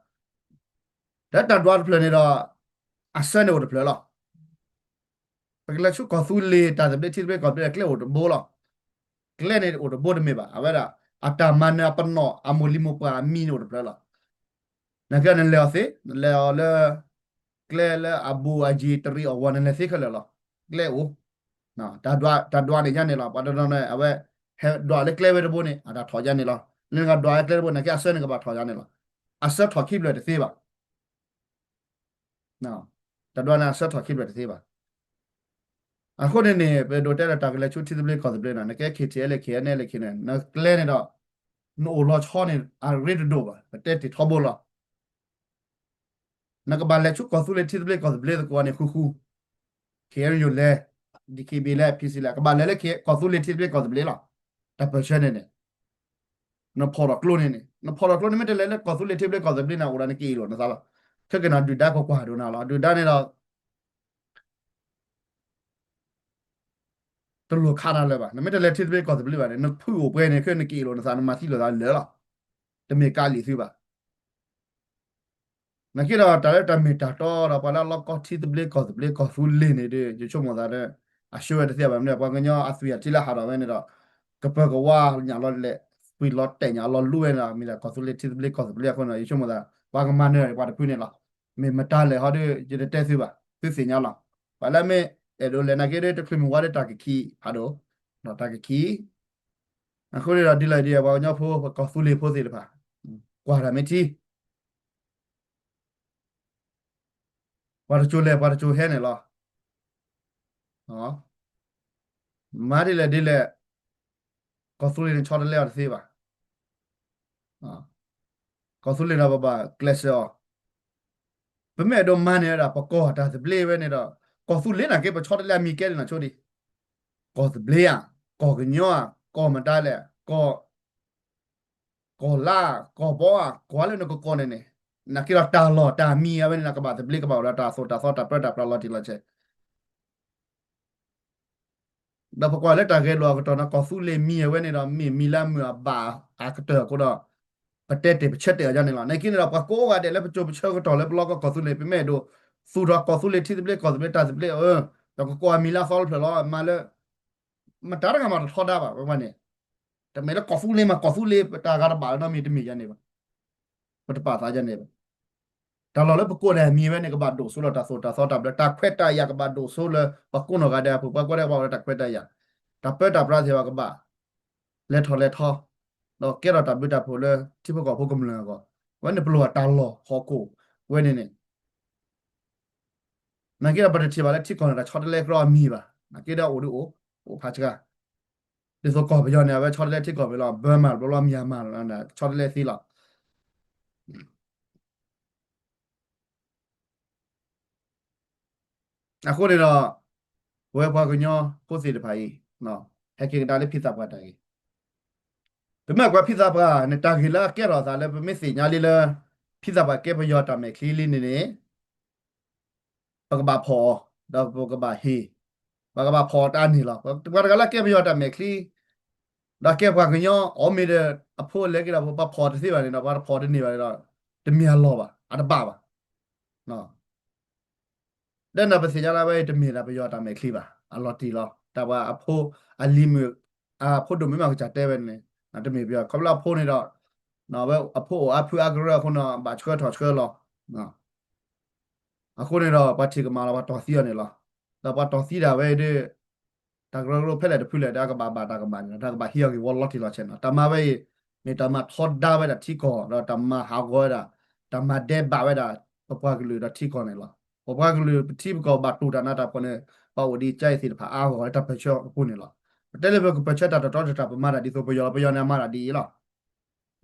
ဒီးတၢ်ဒွးတဖျၢၣ်န့ၣ်ဒီး အဆၢန့ၣ်အိၣ်တဖျၢၣ်လီၤ. ပကလဲၤဆူကီၢ်သူလ့ၤ တၢ်သဘျ့ထံသဘျ့ကီၢ်သဘျ့ ကျဲအိၣ်တဘိလီၤ. ကျဲန့ၣ်အိၣ်တဘိတမ့ၢ်ဘၣ်, အဝဲဒၣ် အတၢ်မၤနၢၤအပနီၣ် အမိၢ်လံၤမိၢ်ပှၢ်အမံၤန့ၣ်အိၣ်တဖျၢၣ်လီၤ. နကဲနလဲၤအီၤသ့, နလဲၤအီၤလၢ ကျဲလၢအဘူးအယံၤတရံးအီၣ်ဝီ နလဲၤသ့ခဲလၢာ်လီၤ. ကျဲအိၣ် တၢ်ဒွးန့ၣ်ယါန့ၣ်လီၤ. ပှၤတနီၤန့ၣ် အဝဲ ဟဲဒွးလၢကျဲဝဲတဘိန့ၣ် အတၢ်ထီၣ်ယါန့ၣ်လီၤ. လၢနကဒွးလၢကျဲတဘိန့ၣ် ကဲအဆၢန့ၣ်ကဘၣ်ထီၣ်ယါန့ၣ်လီၤ. အဆၢထီၣ်ခံဖျၢၣ်တသ့ဘၣ်. တၢ်ဒွးန့ၣ်အဆၢထီၣ်ခံဖျၢၣ်တသ့ဘၣ်. အဃိန့ၣ်န့ၣ် ပဒိးတဲဒီးတၢ်ကလဲၤဆူထံသဘျ့ကီၢ်သဘျ့နီၤ, နကဲ ခ့ၣ်ထံၣ်အဲလ့ၣ် ခ့ၣ်အဲၣ်နဲၣ်လ့ၣ် ခ့ၣ်နဲၣ် နကျဲန့ၣ်ဒီး နအိၣ်လီၤဆီန့ၣ် အရ့တဒိၣ်ဘၣ်, ပတဲတ့ၢ်ထီဘိလီၤ. နကဘၣ်လဲၤဆူကီၢ်သူလ့ၤထံသဘျ့ကီၢ်သဘျ့သကိးန့ၣ် ဃူဃူ ခ့ၣ်အဲၣ်ယူၣ်လဲၣ်, DKBA လဲၣ်, PC လဲၣ်, ကဘၣ်လဲၤလၢကီၢ်သူလ့ၤထံသဘျ့ကီၢ်သဘျ့လီၤ. တၢ်ပၢၢ်ဆၢန့ၣ်န့ၣ် နဖီၣ်ထီၣ်ကျိန့ၣ်န့ၣ် နဖီၣ်ထီၣ်ကျိန့ၣ် မ့ၢ်တလဲၤလၢကီၢ်သူလ့ၤထံသဘျ့ကီၢ်သဘျ့န့ၣ် အိၣ်ဒီးနက့ၤအ့ၣ်လိာ်နသးလီၤ. ခဲကနံၣ်ဒုၣ်ဒါကကွၢ်ဒိၣ်နၤလီၤ. ဒုၣ်ဒါန့ၣ်ဒီး တလိၣ်ခးနၤလၢၤဘၣ်. နမ့ၢ်တလဲၤထံသဘျ့ကီၢ်သဘျ့ဘၣ်န့ၣ် နဖုအိၣ်ပှဲၤန့ၣ် ခဲနက့ၤအ့ၣ်လိာ်နသး နမၤသံလိာ်သးလၢာ်လီၤ. တမ့ၢ်ကးလံာ်သုဘၣ်. နာ်က့ဒီးတၢ်လၢတၢ်မ့ၢ်တၢ်တီဒီး ပှၤလၢအလီၢ်ကီၢ်ထံသဘျ့ကီၢ်သဘျ့ကီၢ်သူလ့ၤန့ၣ်ဒီး ယဆိကမိၣ်သးဒီး အဆှၢဝဲတသ့ဘၣ်မနုၤ ပှၤကညီအသွံၣ်အထံလၢဟးထီၣ်ဝဲန့ၣ်ဒီး ကပၢၤကဝါညၣ်လီၤလဲၣ် သွံၣ်လီၤတဲာ်ညၣ်လီၤလူဝဲန့ၣ်ဒီး မ့ၢ်ဒၣ်ကီၢ်သူလ့ၤထံသဘျ့ကီၢ်သဘျ့အဃိန့ၣ်ဒီး ယဆိကမိၣ်သး ပှၤကမၤနၢၤပှၤတဖုန့ၣ်လီၤ. မ့ၢ်မတၤလဲၣ်ဟီဒီး ယတတဲသုဘၣ် သုသ့ၣ်ညါလီၤ. ပှၤလၢအမ့ၢ်အဲၣ်ဒိးလဲၤနာ်က့ဒီး တချုးမုၢ်ဝါဒီးတၢ်ကခံးဖးဒိၣ် ဒီးတၢ်ကခံး အဃိန့ၣ်ဒီး ဒ်လဲၣ်ဒ်လဲၣ် ပှၤကညီဖိ ပကီၢ်သူလ့ၤဖိသ့ၣ်တဖၣ် ကွၢ်တၢ်မ့ၢ်ထံ ပှၤတစိၤလဲၤ ပှၤတစိၤဟဲန့ၣ်လီၤ. မၤဒ်လဲၣ်ဒ်လဲၣ် ကီၢ်သူလ့ၤန့ၣ် ဆီတလဲအီၤတသ့ဘၣ်. ကီၢ်သူလ့ၤဒီးပဘၣ်ကျဲးစၢးအီၤ ပမ့ၢ်အဲၣ်ဒိးမၤန့ၢ်ဝဲဒၣ် ပကီၢ်တၢ်သဘျ့ဝဲန့ၣ်ဒီး ကီၢ်သူလ့ၤနာ်က့ ပဆီတလဲအမံၤကဲဒ်နီၢ်ဆိဒံး ကီၢ်သဘျ့ဧါ, ကီၢ်ကညီဧါ, ကီၢ်မတၤလဲၣ်, ကီၢ် ကီၢ်လါ, ကီၢ်ဘီဧါ, ကီၢ်လၢနကကိးန့ၣ်န့ၣ်, နာ်က့ဒီးတၢ်လီၢ်တၢ်မံၤအဝဲန့ၣ် ကဘၣ်သဘျ့ကဘၣ်အိၣ်ဒီးတၢ်သိၣ်တၢ်သီတၢ်ပၢတၢ်ပြးလီၤတံၢ်လီၤဆဲး ဒီးပကွၢ်လၢတၢ်ဂဲၤလိာ်အကတီၢ်န့ၣ် ကီၢ်သူလ့ၤမံၤအဝဲန့ၣ်ဒီး မ့ၢ်မံၤလၢအမုာ်အဘၣ်အကတၢၢ်အဃိဒီး ပတဲတ့ၢ်ပဆၢတဲာ်အီၤဒ်န့ၣ်လီၤ. နာ်က့န့ၣ်ဒီး ပှၤကိးဂၤဒဲးလၢပစိၤပဆၢကတီၢ်လၢပလီၢ်ကီၢ်ကီၢ်သူလ့ၤ ပမ့ၢ်အဲၣ်ဒိး သူၣ်ထီၣ်ကီၢ်သူလ့ၤထံသဘျ့ ကီၢ်သဘျ့တၢ်သဘျ့ ဒီးကကိးအမံၤလၢအသီတဖျၢၣ်လီၤ မၤလၢ မတၤတဂၤမးတထီဒါဘၣ် ပမၤန့ၣ် တမ့ၢ်လၢကီၢ်သူလ့ၤမး ကီၢ်သူလ့ၤ ပတၢ်ဂၤတဘၣ်လၢနီတမံၤယၤန့ၣ်ဘၣ် ပတပာ်သးယၤန့ၣ်ဘၣ်. တၢ်လီၢ်လၢပကိးဒၣ်မံၤဝဲန့ၣ် ကဘၣ်ဒိၣ်စိလီၤ တၢ်သိၣ်တၢ်သီတၢ်ဘျၢ တၢ်ခွဲးတၢ်ယာ်ကဘၣ်ဒိၣ်စိလၢ ပှၤကိးနီၢ်ဂၤဒဲးအပူၤ ပှၤကိးဒဲးကဘၣ်အိၣ်ဒီးတၢ်ခွဲးတၢ်ယာ် တၢ်ပၢတၢ်ပြးသ့ၣ်တဖၣ်ကဘၣ် လဲၤထီၣ်လဲၤထီ ဒီးကဲထီၣ်တၢ်ဘျုးတၢ်ဖှိၣ်လၢထံဖိကီၢ်ဖိကမျၢၢ်အဂီၢ် အဝဲန့ၣ်ပလိၣ်အတၢ်လီၢ်ဟီၣ်ခိၣ်ဝဲန့ၣ်န့ၣ် နာ်က့ဒီးပတထံၣ်ဘၣ်လၢထံကီၢ်န့ၣ် တၢ်ဆီတလဲကြၢးအမံၤဘၣ် နာ်က့ဒီးအိၣ်ဒ်အိၣ် အိၣ်ဖးဆှါ ဒ်သိးကီၢ်ပယီၤန့ၣ် အဝဲဆီတလဲထံကီၢ်ပယီၤလီၤ ဘၢမးတဘျီလီၤ မံၤမးတဘျီလီၤ ဆီတလဲသ့လီၤ အဃိန့ၣ်ဒီး ပဝဲပှၤကညီဖိသ့ၣ်တဖၣ်အံၤ ဟဲက့ၤကဒါလၢဖံသးပှၢ်တၢ်ဂ့ၢ် ပမ့ၢ်ကွၢ်ဖံသးပှၢ်န့ၣ် တၢ်ဂ့ၢ်လၢအကဲထီၣ်အသးလၢပမ့ၢ်သ့ၣ်ညါလံလၢ ဖံသးပှၢ်ကဲပယီၤတၢ်မဲာ်ချံလံန့ၣ်န့ၣ် ပကဘၣ်ဖီၣ်အီၤ ဒီးပကဘၣ်ဟ့ၣ် ပကဘၣ်ဖီၣ်အီၤတၢ်န့ၣ်လီၤ. ပှၤတဂၤလၢကဲပယီၤတၢ်မဲာ်ချံ ဒီးကဲပှၤကညီ အီၣ်မ့ၢ်ဒီး အဖိလဲၤက့ၤဒီး ပှၤဖီၣ်တသ့ဘၣ်န့ၣ်ဒီး ပှၤတဖီၣ်တန့ၢ်ဘၣ်န့ၣ်ဒီး တမ့ၢ်အလီၢ်ဘၣ် အတဘၣ်ဘၣ် ဒီးန့ၣ်ပသ့ၣ်ညါလၢဝဲအံၤတမ့ၢ်ဒၣ်ပယီၤတၢ်မဲာ်ချံဘၣ် အလီၤတံၢ်လီၤ တၢ်ပှၤအဖိအလံၤမုၣ် အဖိဒိၣ်မုၣ်မးကစၢ်တဲဝဲန့ၣ် တမ့ၢ်ပယီၤ ခီဖျိအဖိန့ၣ်ဒီး ဝဲအဖိအိၣ်အါဖုအါကရၢအဃိန့ၣ် ဘၣ်ဆှၢထီၣ်ဆှၢလီၤ အဃိန့ၣ်ဒီး ပှၤထံၣ်ကမၣ်လီၤ ပှၤတီၢ်သံအီၤန့ၣ်လီၤ. ဒီးပှၤတီၢ်သံဒၣ်ဝဲအံၤဒီး တၢ်ကရၢကရိဖဲလဲၣ်တဖုလဲၣ်ဒီး အကဘၣ်ဘၣ်တၢ်ကမၣ်န့ၣ်လီၤ တၢ်ကဘၣ်ဟံးအီၤဂ့ၢ်ဝီလီၤတံၢ်လီၤဆဲးန့ၣ်လီၤ. တၢ်မၤဝဲအံၤ မ့ၢ်တၢ်မၤထီဒါဝဲဒၣ်ထံကီၢ် ဒီးတၢ်မၤဟးဂီၤဝဲဒၣ် တၢ်မၤဒဲးဘးဝဲဒၣ် ပပှၤကလုာ်ဒီးထံကီၢ်န့ၣ်လီၤ. ပပှၤကလုာ်ပထံပကီၢ်ဘၣ်တူၢ်တၢ်နးတၢ်ဖှီၣ်န့ၣ် ပှၤအိၣ်ဒံးကါအံၤသ့ၣ်တဖၣ်အါဂီၢ်လၢတၢ်ပၢၢ်ဆၢအပူၤန့ၣ်လီၤ. ပတဲလၢပကပၢၢ်ဆၢတၢ်တတီတတၢ် ပမၤတၢ်ဒ်သိးပယီၤလီၤ ပယီၤန့ၣ်အမၤတၢ်ဒ်အံၤလီၤ.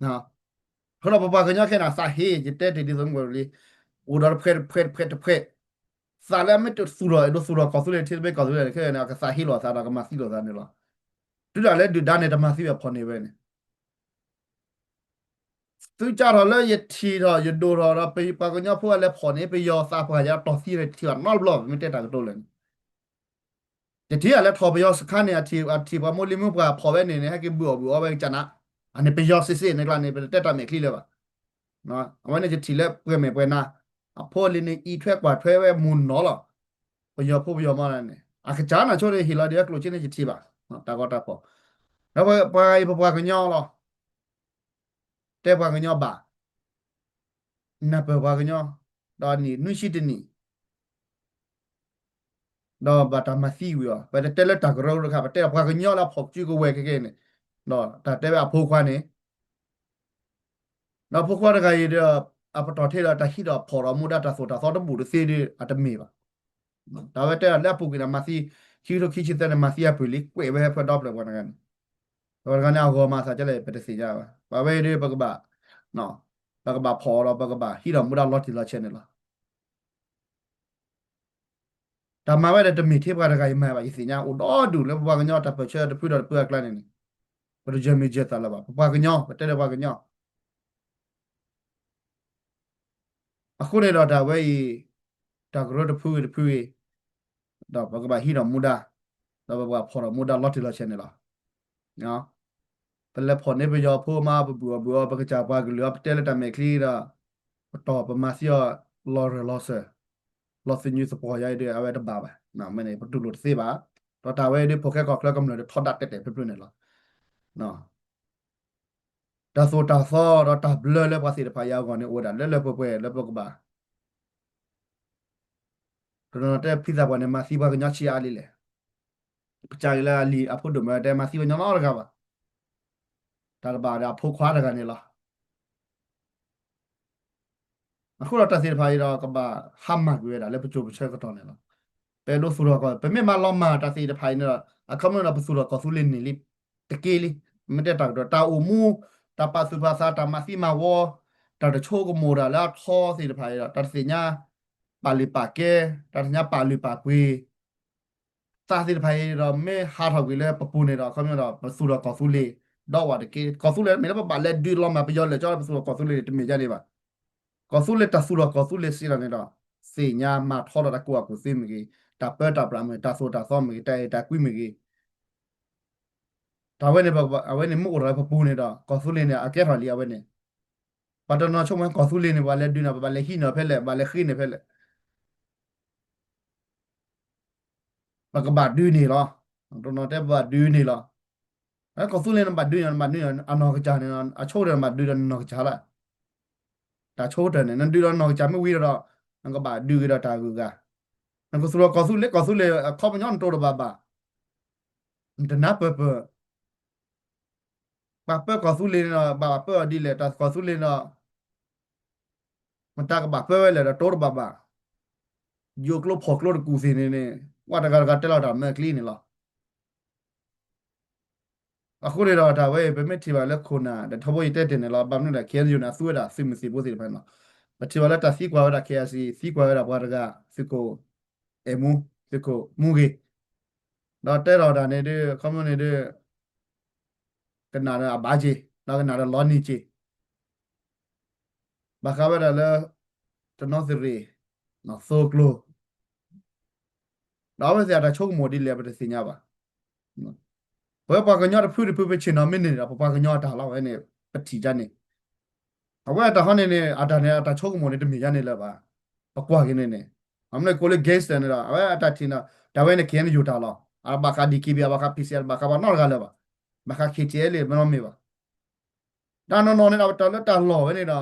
အဃိဒီးပပှၤကညီခဲအံၤန့ၣ် သးဟ့ ယတဲတ့ၢ်ဒ်သိးမုၢ်လံ အိၣ်ဒီးတဖှဲးတဖှဲးတဖှဲးတဖှဲး သးလၢအမ့ၢ်တသူၣ်ထီၣ်အဲၣ်ဒိးသူၣ်ထီၣ်ကီၢ်သူလ့ၤထံသဘျ့ကီၢ်သူလ့ၤန့ၣ် ခဲအံၤန့ၣ် အကသးဟ့လိာ်အသးဒီးကမၤသံလိာ်သးန့ၣ်လီၤ. တုၤဒၣ်လဲာ်ဒုၣ်ဒါန့ၣ် တမၤသံဝဲဖီၣ်န့ၢ်ဝဲန့ၣ် သုကၢ်ထီၣ်လၢယထံၣ်ထီၣ်ယဒိၣ်ထီၣ်ဒီး ပပှၤကညီဖိအလဲၤဖီၣ်န့ၢ် ပယီၤသးပှၢ်ယၤတီၢ်သံန့ၣ် တထံၣ်ဘၣ်နီတဘျီ ပမ့ၢ်တဲတၢ်ကတိၤလၢာ်န့ၣ် ယထံၣ်အလဲၤထီၣ်ပယီၤစခါန့ၣ် အထံၣ် အထံၣ်ပှၤမိၢ်လံၤမုၣ်ပှၢ်ဖီၣ်ဝဲန့ၣ်န့ၣ် ဟဲက့ၤဘုၣ်အီၣ်ဘုၣ်အီဝဲကနၣ် အန့ၣ်ပယီၤစ့ၢ်စ့ၢ်န့ၣ်ကျါန့ၣ် ပတတဲတၢ်မဲာ်ချံလၢၤဘၣ်. အဝဲန့ၣ်ယထံၣ်လၢပှဲၤမဲာ်ပှဲၤနါ အဖိအလံၤန့ၣ် အံးထွဲကွၢ်ထွဲဝဲမုၢ်နီၤလီၤ. ပယီၤဖိပယီၤမီၢ်န့ၣ် အကစၢ်နၢ်ဆိန့ၣ် ဟ့ၣ်လီၤဒံးဝဲကျိၣ်စ့န့ၣ် ယထံၣ်ဘၣ် တၢ်ဂီၤတၢ်ဖီၣ် ဒီးပှၤအံၤပပှၤကညီလီၤ တဲပှၤကညီဘၣ် နၢ်ပၢၢ်ပှၤကညီ ဒီးနံၣ်နွံဆံတနံၣ် ဒီးဘၣ်တၢ်မၤသံဝံၤအီၤ ပတတဲလၢတၢ်ကရၢကရိတခါ ပတဲပှၤကညီလၢအဖီၣ်စုကဝဲၤခဲကဲန့ၣ် ဒီးတၢ်တဲဝဲအဖိခွါန့ၣ် ဒီးဖိခွါတဂၤအံၤဒီး အပတီၢ်ထဲဒီးတၢ်ဟံးဒီးဖီၣ်ဒီးမူဒါတၢ်သိၣ်တၢ်သီတဘူၣ်တသ့ဒီး အတမ့ၢ်ဘၣ်. တၢ်ဝဲတဲလၢအပူၤကွံာ်န့ၣ် မၤသံ ခံကထိခံဆံသၢန့ၣ် မၤသံအပုၢ်လံ ကွဲးဝဲဟဲဖၢဒီဖျၢၣ်ပှၤတဂၤန့ၣ် ပှၤတဂၤန့ၣ် အဂီၢ်မၤသးဒ်လဲၣ် ပတသ့ၣ်ညါဘၣ်. ပှၤဝဲအံၤဒီး ပကဘၣ် ပကဘၣ်ဖီၣ်ဒီး ပကဘၣ်ဟံးဒီးမူဒါလီၤတံၢ်လီၤဆဲးန့ၣ်လီၤ. တၢ်မၤဝဲဒီးတမ့ၢ်ထဲပှၤတဂၤအံၤမၤဘၣ် ယသ့ၣ်ညါအိၣ်ဒီဒူၣ်လၢပပှၤကညီတၢ်ပၢၢ်ဆၢတဖုဒီးတဖုအကျါန့ၣ်န့ၣ် ပတယၢၤမ့ၢ်ယၢၤသးလၢၤဘၣ်. ပပှၤကညီ ပတဲလၢပှၤကညီ အဃိန့ၣ်ဒီးတၢ်ဝဲအံၤ တၢ်ကရၢတဖုဂ့ၤတဖုဂ့ၤ ဒီးပကဘၣ်ဟံးထီၣ်မူဒါ, ဒီးပကဘၣ်ဖီၣ်ထီၣ်မူဒါလီၤတံၢ်လီၤဆဲးန့ၣ်လီၤ. ပလဲၤဖီၣ်န့ၢ်ပယီၤဖိမး ပဘူၣ်အီၤဘုၣ်အီၤ ပကစၢ်ပှၤကလုာ်အီၤ ပတဲလၢတၢ်မဲာ်ချံဒီး ပတီၢ်ပမၤသံအီၤ လီၤရၢၢ်လီၤစၢၤ လီၤသညူးသပှီၤယါအံၤဒီး အဝဲတဘၣ်ဘၣ်. မ့ၢ်န့ၣ် ပတူၢ်လိာ်တသ့ဘၣ်. ဒီးတၢ်ဝဲအံၤဒီး ဖိၣ်ဃဲကီၢ်ချၢကမျၢၢ်ဒီးထီဒါတဲာ်တဲာ်ဖျုးဖျုးန့ၣ်လီၤ. တၢ်သိၣ်တၢ်သီဒီးတၢ်ဘျၢလၢပှၤသ့ၣ်တဖၣ်အံၤအဂီၢ်န့ၣ် အိၣ်ဝဲဒၣ်လၢလၢပှဲၤပှဲၤလၢပကဘၣ် တနီၤနီၤတဲဖံသးပှၢ်န့ၣ် မၤသံပှၤကညီဆံးအါလံလဲၣ်. ပစံးက့ၤလၢအလံာ်အဖိဒိၣ်မးတဲ မၤသံပှၤကညီနီတဂၤဘၣ်. တၢ်တဘၣ်ဒီးအဖိခွါတဂၤန့ၣ်လီၤ. အဃိဒီးတၢ်သ့ၣ်တဖၣ်အံၤဒီး ကဘၣ်ဟါမၢ်ကွံာ်ဝဲဒၣ်လၢပစိၤပဆၢကတီၢ်န့ၣ်လီၤ. ပအဲၣ်ဒိးသူၣ်ထီၣ်ကီၢ် ပမ့ၢ်မၤလီၤမၢ်တၢ်သ့ၣ်တဖၣ်အံၤန့ၣ်ဒီး အခီပညီဒီး ပသူၣ်ထီၣ်ကီၢ်သူလ့ၤန့ၣ်လံ တက့ၢ်လံ. မ့ၢ်တဲတၢ်ကတိၤ တၢ်အိၣ်မူ တၢ်ပာ်သူၣ်ပာ်သး တၢ်မၤသံမၤဝီ တၢ်တဆိကမိၣ်တၢ်လၢအထီသ့ၣ်တဖၣ်အံၤဒီး တၢ်တသ့ၣ်ညါပာ်လုၢ်ပာ်ကဲ တၢ်တသ့ၣ်ညါပာ်လုၢ်ပာ်ပှ့ၤ သးသ့ၣ်တဖၣ်အံၤဒီး မ့ၢ်ဟးထီၣ်ကွံာ်လၢပပူၤန့ၣ်ဒီး အခီပညီဒီး ပသူၣ်ထီၣ်ကီၢ်သူလ့ၤ ဒီးဝဲတက့ၢ်. ကီၢ်သူလ့ၤမ့ၢ်လၢပဘၣ်လဲၤဒုးလီၤမၢ် ပယီၤလဲၤကၠီလၢပသူၣ်ထီၣ်ကီၢ်သူလ့ၤန့ၣ် တမ့ၢ်ဒ်န့ၣ်ဘၣ်. ကီၢ်သူလ့ၤ တၢ်သူၣ်ထီၣ်ကီၢ်သူလ့ၤစ့ၢ်ကီးန့ၣ်ဒီး သ့ၣ်ညါမၤထီဒီးတၢ်ကူၣ်ဘၣ်ကူၣ်သ့မ့ၢ်ဂ့ၤ, တၢ်ပၢတၢ်ပြးမ့ၢ်ဂ့ၤ, တၢ်သိၣ်တၢ်သီမ့ၢ်ဂ့ၤ, တၢ်အဲၣ်တၢ်ကွံမ့ၢ်ဂ့ၤ, တၢ်ဝဲန့ၣ် အဝဲန့ၣ်မ့ၢ်အိၣ်ထီၣ်လၢပပူၤန့ၣ်ဒီး ကီၢ်သူလ့ၤန့ၣ် အကဲထီၣ်လံအဝဲန့ၣ်. ပှၤတနီၤဆိကမိၣ် ကီၢ်သူလ့ၤန့ၣ် ပဘၣ်လဲၤဒုးန့ၣ် ပဘၣ်လဲၤဟံးန့ၢ်ဖဲလဲၣ်, ပဘၣ်လဲၤဃ့န့ၢ်ဖဲလဲၣ်. ပကဘၣ်ဒုးန့ၣ်လီၤ. တနီၤတဲပဘၣ်ဒုးန့ၣ်လီၤ. ကီၢ်သူလ့ၤန့ၣ်ဘၣ်ဒုးန့ၣ် နဘၣ်ဒုးန့ၣ် အနီၢ်ကစၢ်န့ၣ် အဆိကတၢၢ်နဘၣ်ဒုးဒီးနနီၢ်ကစၢ်လီၤ. တၢ်ဆိကတၢၢ်န့ၣ် နဒုးဒီးနနီၢ်ကစၢ်မ့ၢ်ဝံၤဒီး နကဘၣ်ဒုးက့ၤဒီးတၢ်ဂုၤအဂၤ, နကသူၣ်ထီၣ်ကီၢ်သူလ့ၤ ကီၢ်သူလ့ၤအခီပညီနတိၢ်တဘၣ်ဘၣ်, နတနၢ်ပၢၢ်ပၢၢ် ပှၤပၢကီၢ်သူလ့ၤန့ၣ်ဒီး ဘၣ်ပၢအီၤဒ်လဲၣ်, တၢ်ကီၢ်သူလ့ၤန့ၣ်ဒီး မတၤကဘၣ်ပၢဝဲလဲၣ်ဒီးတိၢ်တဘၣ်ဘၣ်, ယိၤကျိဖီၣ်ကျိတကူၣ်သ့ၣ်န့ၣ်န့ၣ် ပှၤတဂၤတဂၤတဲလီၤတၢ်မဲာ်ချံန့ၣ်လီၤ. အဃိန့ၣ်ဒီးတၢ်ဝဲအံၤ ပမ့ၢ်ထံၣ်ဘၣ်လၢခိၣ်နၢ် ဒီးထီဘိယတဲတ့ၢ်န့ၣ်လီၤ. ဘၣ်မနုၤဒီး ခ့ၣ်အဲၣ်ယူၣ်န့ၣ် အသူဝဲဒၣ်သုးမုၢ်သံၣ်ဘိသ့ၣ်တဖၣ်န့ၣ်လီၤ. ပထံၣ်ဘၣ်လၢတၢ်သံကွၢ်ဝဲဒၣ် ခ့ၣ်အဲၣ်စံၣ် သံကွၢ်ဝဲဒၣ်ပှၤတဂၤ သုးခိၣ်အဲၣ်မူ သုးခိၣ်မူဂ့ၤ, ဒီးတဲထီၣ်တၢ်န့ၣ်ဒုး ခီမီန့ၣ်ဒုး ကနၣ်ဒီးအဘၣ်က့ၤ ဒီးကနၣ်ဒီးလီၤနံၤက့ၤ ဘၣ်ဃးဝဲဒၣ်လၢ တနီသရံၣ် သိကျိၤ ဒီးအဝဲသ့ၣ်အတၢ်ဆိကမိၣ်ဒ်လဲၣ် ပတသ့ၣ်ညါဘၣ်. ပဝဲပှၤကညီတဖုတဖု ပဆ့ၣ်နီၤမ့ၢ်န့ၢ်ဒီး ပပှၤကညီအတၢ်လီၤဝဲန့ၣ် ပထံၣ်ဒ်န့ၣ်. အဝဲအတၢ်ဟီန့ၣ်န့ၣ် အတၢ်န့ၣ် အတၢ်ဆိကမိၣ်န့ၣ် တမ့ၢ်ဒ်န့ၣ်လၢၤဘၣ်. ပကွၢ်က့ၤန့ၣ်န့ၣ် အမ့ၢ်ကိးလၢ gangster န့ၣ်ဒီး အဝဲအတၢ်ထံၣ်န့ၣ် တၢ်ဝဲန့ၣ် ခ့ၣ်အဲၣ်ယူၣ်တၢ်လီၤ. အဘၣ်ဃး ဒီးက့ဘံၣ် အဘၣ်ဃး ပံၣ်စံၣ် အဘၣ်ဃးပှၤနီတဂၤလၢၤဘၣ်. ဘၣ်ဃး ခ့ၣ်ထံၣ်အဲၣ်လံ မ့ၢ်နီတမ့ၢ်ဘၣ်. တၢ်နီၢ်နီၢ်န့ၣ်ဒီး ပတၢ်လၢတၢ်လီၢ်ဝဲန့ၣ်ဒီး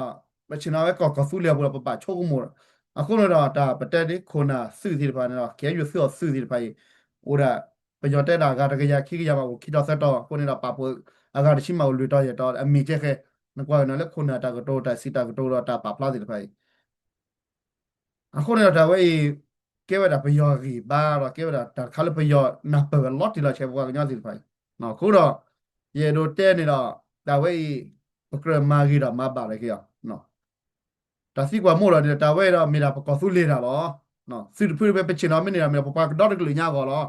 ပဆ့ၣ်နီၤဝဲကီၢ်ကီၢ်သူလ့ၤအပူၤဒီး ပဘၣ်ဆိကမိၣ်ဒီး အဃိန့ၣ်ဒီး တၢ်ပတဲဒ်ခိၣ်နၢ်သုးသ့ၣ်တဖၣ်န့ၣ်ဒီး ခ့ၣ်အဲၣ်ယူၣ်သုးအီၤသုးသ့ၣ်တဖၣ်အံၤ အိၣ်ဒၣ် ပယီၤတဲဒၣ်အဂၤတကယၤခံကယၤမး အိၣ်ခံတီၤသၢတီၤ အဃိန့ၣ်ဒီး ပာ်ဖှိၣ်အဂၤတဆံမး အိၣ်လွံၢ်တီၤယဲၢ်တီၤ အမ့ၢ်ကဲဃဲ နကွၢ်က့ၤနီၤလၢခိၣ်နၢ်တၢ်ကတိၤ တၢ်စံးတၢ်ကတိၤဒီးတၢ်ပာ်ဖျါသ့ၣ်တဖၣ်အံၤ အဃိန့ၣ်ဒီးတၢ်ဝဲအံၤ ကဲဝဲဒၣ်ပယီၤဂံၢ်ဘါဒီး ကဲဝဲဒၣ်တၢ်တခါလၢပယီၤနၢ်ပၢၢ်ဝဲလီၤတံၢ်လီၤဆဲးပပှၤကညီသ့ၣ်တဖၣ်အံၤ အဃိဒီး ယအဲၣ်ဒိးတဲန့ၣ်ဒီး တၢ်ဝဲအံၤ ပကြၢးမၤဂ့ၤဒီးမၤဘၣ်လၢက့ၤအီၤ တၢ်သံကွၢ်မိၢ်ဒီးန့ၣ် တၢ်ဝဲအံၤဒီးမ့ၢ်ဒၣ်ပကီၢ်သူလ့ၤတၢ်လီၤ. သုးတဖုတဖု ပဆ့ၣ်နီၤမ့ၢ်န့ၢ်ဒီး မ့ၢ်ဒၣ်ပပှၤကညီတကလုာ်ညါအဂီၢ်လီၤ.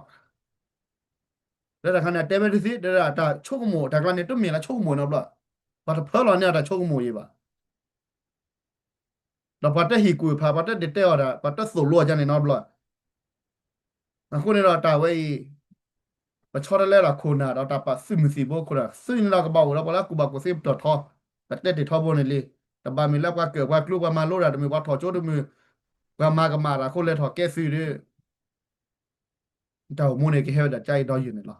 လၢတၢ်ခါန့ၣ် အတဲဝဲတသ့ တဲဒၣ်တၢ်ဆိကမိၣ် တၢ်ကျါန့ၣ် တမ့ၢ်လၢဆိကမိၣ်နီတဘျီ, ပှၤတဖၢလီၤန့ၢ်အတၢ်ဆိကမိၣ်အံၤဘၣ်. ဒီးပှၤတဟ့ၣ်ကူၣ်ဖး ပှၤတဒုးတဲအီၤဒၣ် ပှၤတသိၣ်လိအီၤဒ်န့ၣ်နီတဘျီ. အဃိန့ၣ်ဒီးတၢ်ဝဲအံၤ ပဆီတလဲဒီးခိၣ်နၢ်ဒီးတၢ်ပာ်သုးမုၢ်သံၣ်ဘိ ခိၣ်နၢ်သုးန့ၣ်ဒီးကဘၣ်အိၣ်ဒီးပှၤလၢကူၣ်ဘၣ်ကူၣ်သ့ပတီၢ်ထီ ပတဲတ့ၢ်ထီဘိန့ၣ်လံ. တဘၣ်မ့ၢ်လၢပှၤကၢၣ်ပှၤကျူပှၤမၤလိတၢ်တမုာ် ပှၤထီၣ်ကၠိတမုာ် ပှၤမၤကမၣ်တၢ်အဃိလဲၤထီၣ်ကဲသုးဒီး တၢ်အိၣ်မူန့ၣ်ကဟဲဝဲဒၣ်ကအံၤဒီးယုၢ်န့ၣ်လီၤ.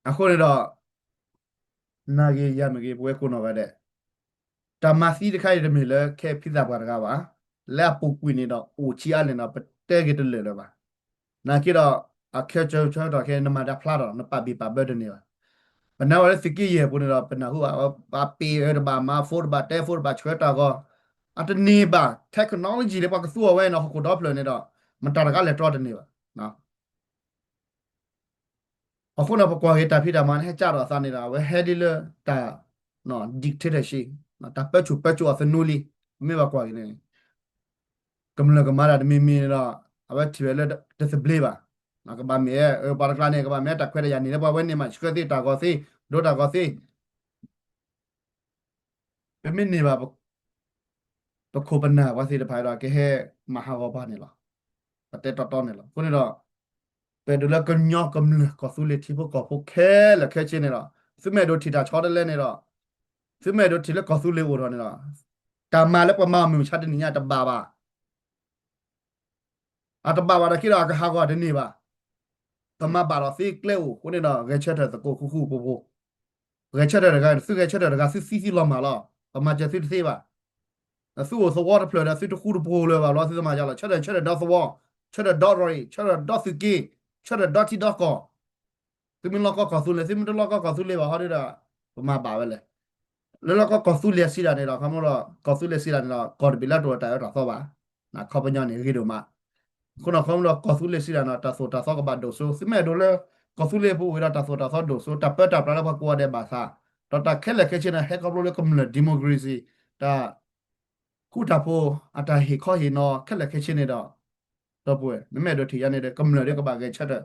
အဃိန့ၣ်ဒီး နၤဂ့ၤယၤမ့ၢ်ဂ့ၤ ပဝဲကိးနီၢ်ဂၤဒဲး တၢ်မၤသံတခါအံၤတမ့ၢ်လၢခဲဖံသးပှၢ်တဂၤဘၣ်. လၢအပူၤကွံာ်န့ၣ်ဒီးအိၣ်ဆံးအါလဲၣ်ဒီး ပတဲက့ၤတလၢာ်လၢၤဘၣ်. နာ်က့ဒီး အခၢၣ်ဆၢဆၢထီၣ်ခဲ နမၤတၢ်ဖျါထီၣ် နပာ်ဘံၣ်ပာ်ဘၢတန့ၢ်ဘၣ်. ပနာ်ဝဲလၢသုးက့ယဲၢ်ပူၤန့ၣ်ဒီး ပနၢ်ဟူဘၣ် ပှၤပ့ၢ်အၢတဘၣ်မၤ phone တဘၣ်တဲ phone တဘၣ်ဆှၢတၢ်ဂီၢ် အတန့ၢ်ဘၣ် technology လၢပှၤကသူအီၤဝဲန့ၣ် ဟီၣ်ခိၣ်ဒီဖျၢၣ်န့ၣ်ဒီး မတၤတဂၤလဲၤတြီတန့ၢ်ဘၣ်. အဃိန့ၣ် ပကွၢ်က့ၤတၢ်ဖံးတၢ်မၤန့ၣ် ဟဲကၢ်ထီၣ်အသးန့ၣ်ဒီး အဝဲဟဲဒ်လၢတၢ် dictatorship တၢ်ပၢဆူၣ်ပၢစိးအသနူလံ. မ့ၢ်ဘၣ်ကွၢ်က့ၤန့ၣ် ကမျၢၢ်ကမၤတၢ်တမံၤမံၤန့ၣ်ဒီး အဝဲထံၣ်ဝဲလၢတသဘျ့ဘၣ်. ကဘၣ်မ့ၢ် ပှၤတကျါန့ၣ် ကဘၣ်မ့ၢ်တၢ်ခွဲးတၢ်ယာ်န့ၣ်လၢပှၤဝဲန့ၣ်မး ဆှၢသ့တၢ်ဂီၤသ့ ဒိတၢ်ဂီၤသ့ ပမ့ၢ်န့ၢ်ဘၣ် ပခိၣ်ပနၢ်ပှၤသ့ၣ်တဖၣ်ဒီး ကဟဲမၤဟးဂီၤပှၤန့ၣ်လီၤ. ပတဲတီတီန့ၣ်လီၤ. အဃိန့ၣ်ဒီး ပအဲၣ်ဒိးလၢကညီကမျၢၢ်ကီၢ်သူလ့ၤထံဖိကီၢ်ဖိခဲလၢာ်ခဲဆ့န့ၣ်ဒီး သုမ့ၢ်အဲၣ်ဒိးထံၣ်တၢ်ဆီတလဲန့ၣ်ဒီး သုမ့ၢ်အဲၣ်ဒိးထံၣ်လၢကီၢ်သူလ့ၤအိၣ်ထီၣ်န့ၣ်ဒီး တၢ်မၤလၢပှၤမၤအီၤမုၢ်မဆါတနံၤညါတဘၣ်ဘၣ် အတဘၣ်ဘၣ်ဒီးက့ဒီး အကဟးဂီၤတန့ၢ်ဘၣ်. ပမၤဘၣ်ဒီးသ့ကျဲအိၣ်အဃိန့ၣ်ဒီး ဂဲၤဆၢထၢၣ်သကိးဃူဃူဖိးဖိး, ဂဲၤဆၢထၢၣ်တဂၤ သုဂဲၤဆၢထၢၣ်တဂၤ သုသံသံလီၤမၢ်လီၤ. ပမၤစၢၤသုတသ့ဘၣ်. သုအိၣ်သဝီတဖျၢၣ်ဒီး သုတဃူတဖိးလၢၤဘၣ်လီၤ. သုသမၤယါလီၤ ဆၢထၢၣ် ဆၢထၢၣ်ဒီသဝီ, ဆၢထၢၣ်ဒီရီၣ်, ဆၢထၢၣ်ဒီသုးက့, ဆၢထၢၣ်ဒီထံဒီကီၢ် သုမ့ၢ်လီၢ်ကီၢ်ကီၢ်သူလ့ၤ သုမ့ၢ်တလီၢ်ကီၢ်ကီၢ်သူလ့ၤဘၣ်ဟီဒီး ပမၤဘၣ်ဝဲလဲၣ်. လၢလီၢ်ကီၢ်ကီၢ်သူလ့ၤစံးဒၣ်န့ၣ်ဒီး ခီမီဒီး ကီၢ်သူလ့ၤစံးဒၣ်န့ၣ်ဒီး ကီၢ်တဘ့ၣ်လၢတအိၣ်တၢ်အၢတၢ်သီဘၣ်. ခီပညီန့ၣ်ဂ့ၤဒိၣ်မး. အဃိဒီးခီမီဒီး ကီၢ်သူလ့ၤစံးဒၣ်န့ၣ်ဒီး တၢ်သိၣ်တၢ်သီကဘၣ်ဒိၣ်စိ သုမ့ၢ်အဲၣ်ဒိးလၢ ကီၢ်သူလ့ၤပူၤဝံၤဒီး တၢ်သိၣ်တၢ်သီဒိၣ်စိ တၢ်ပၢတၢ်ပြးလၢပှၤကိးဂၤဒဲးဘၣ်သး ဒီးတၢ်ခဲလၢာ်ခဲဆ့န့ၣ် ဟဲခီဖျိလၢကမျၢၢ် democracy တၢ် ဃူတၢ်ဖိး အတၢ်ဟ့ၣ်ခီဟ့ၣ်နီၤခဲလၢာ်ခဲဆ့န့ၣ်ဒီး ဒီပုၢ်ဝဲၢ် နမ့ၢ်အဲၣ်ဒိးထံၣ်ယါန့ၣ်ဒီး ကမျၢၢ်ဒီးကဘၣ်ဂဲၤဆၢထၢၣ်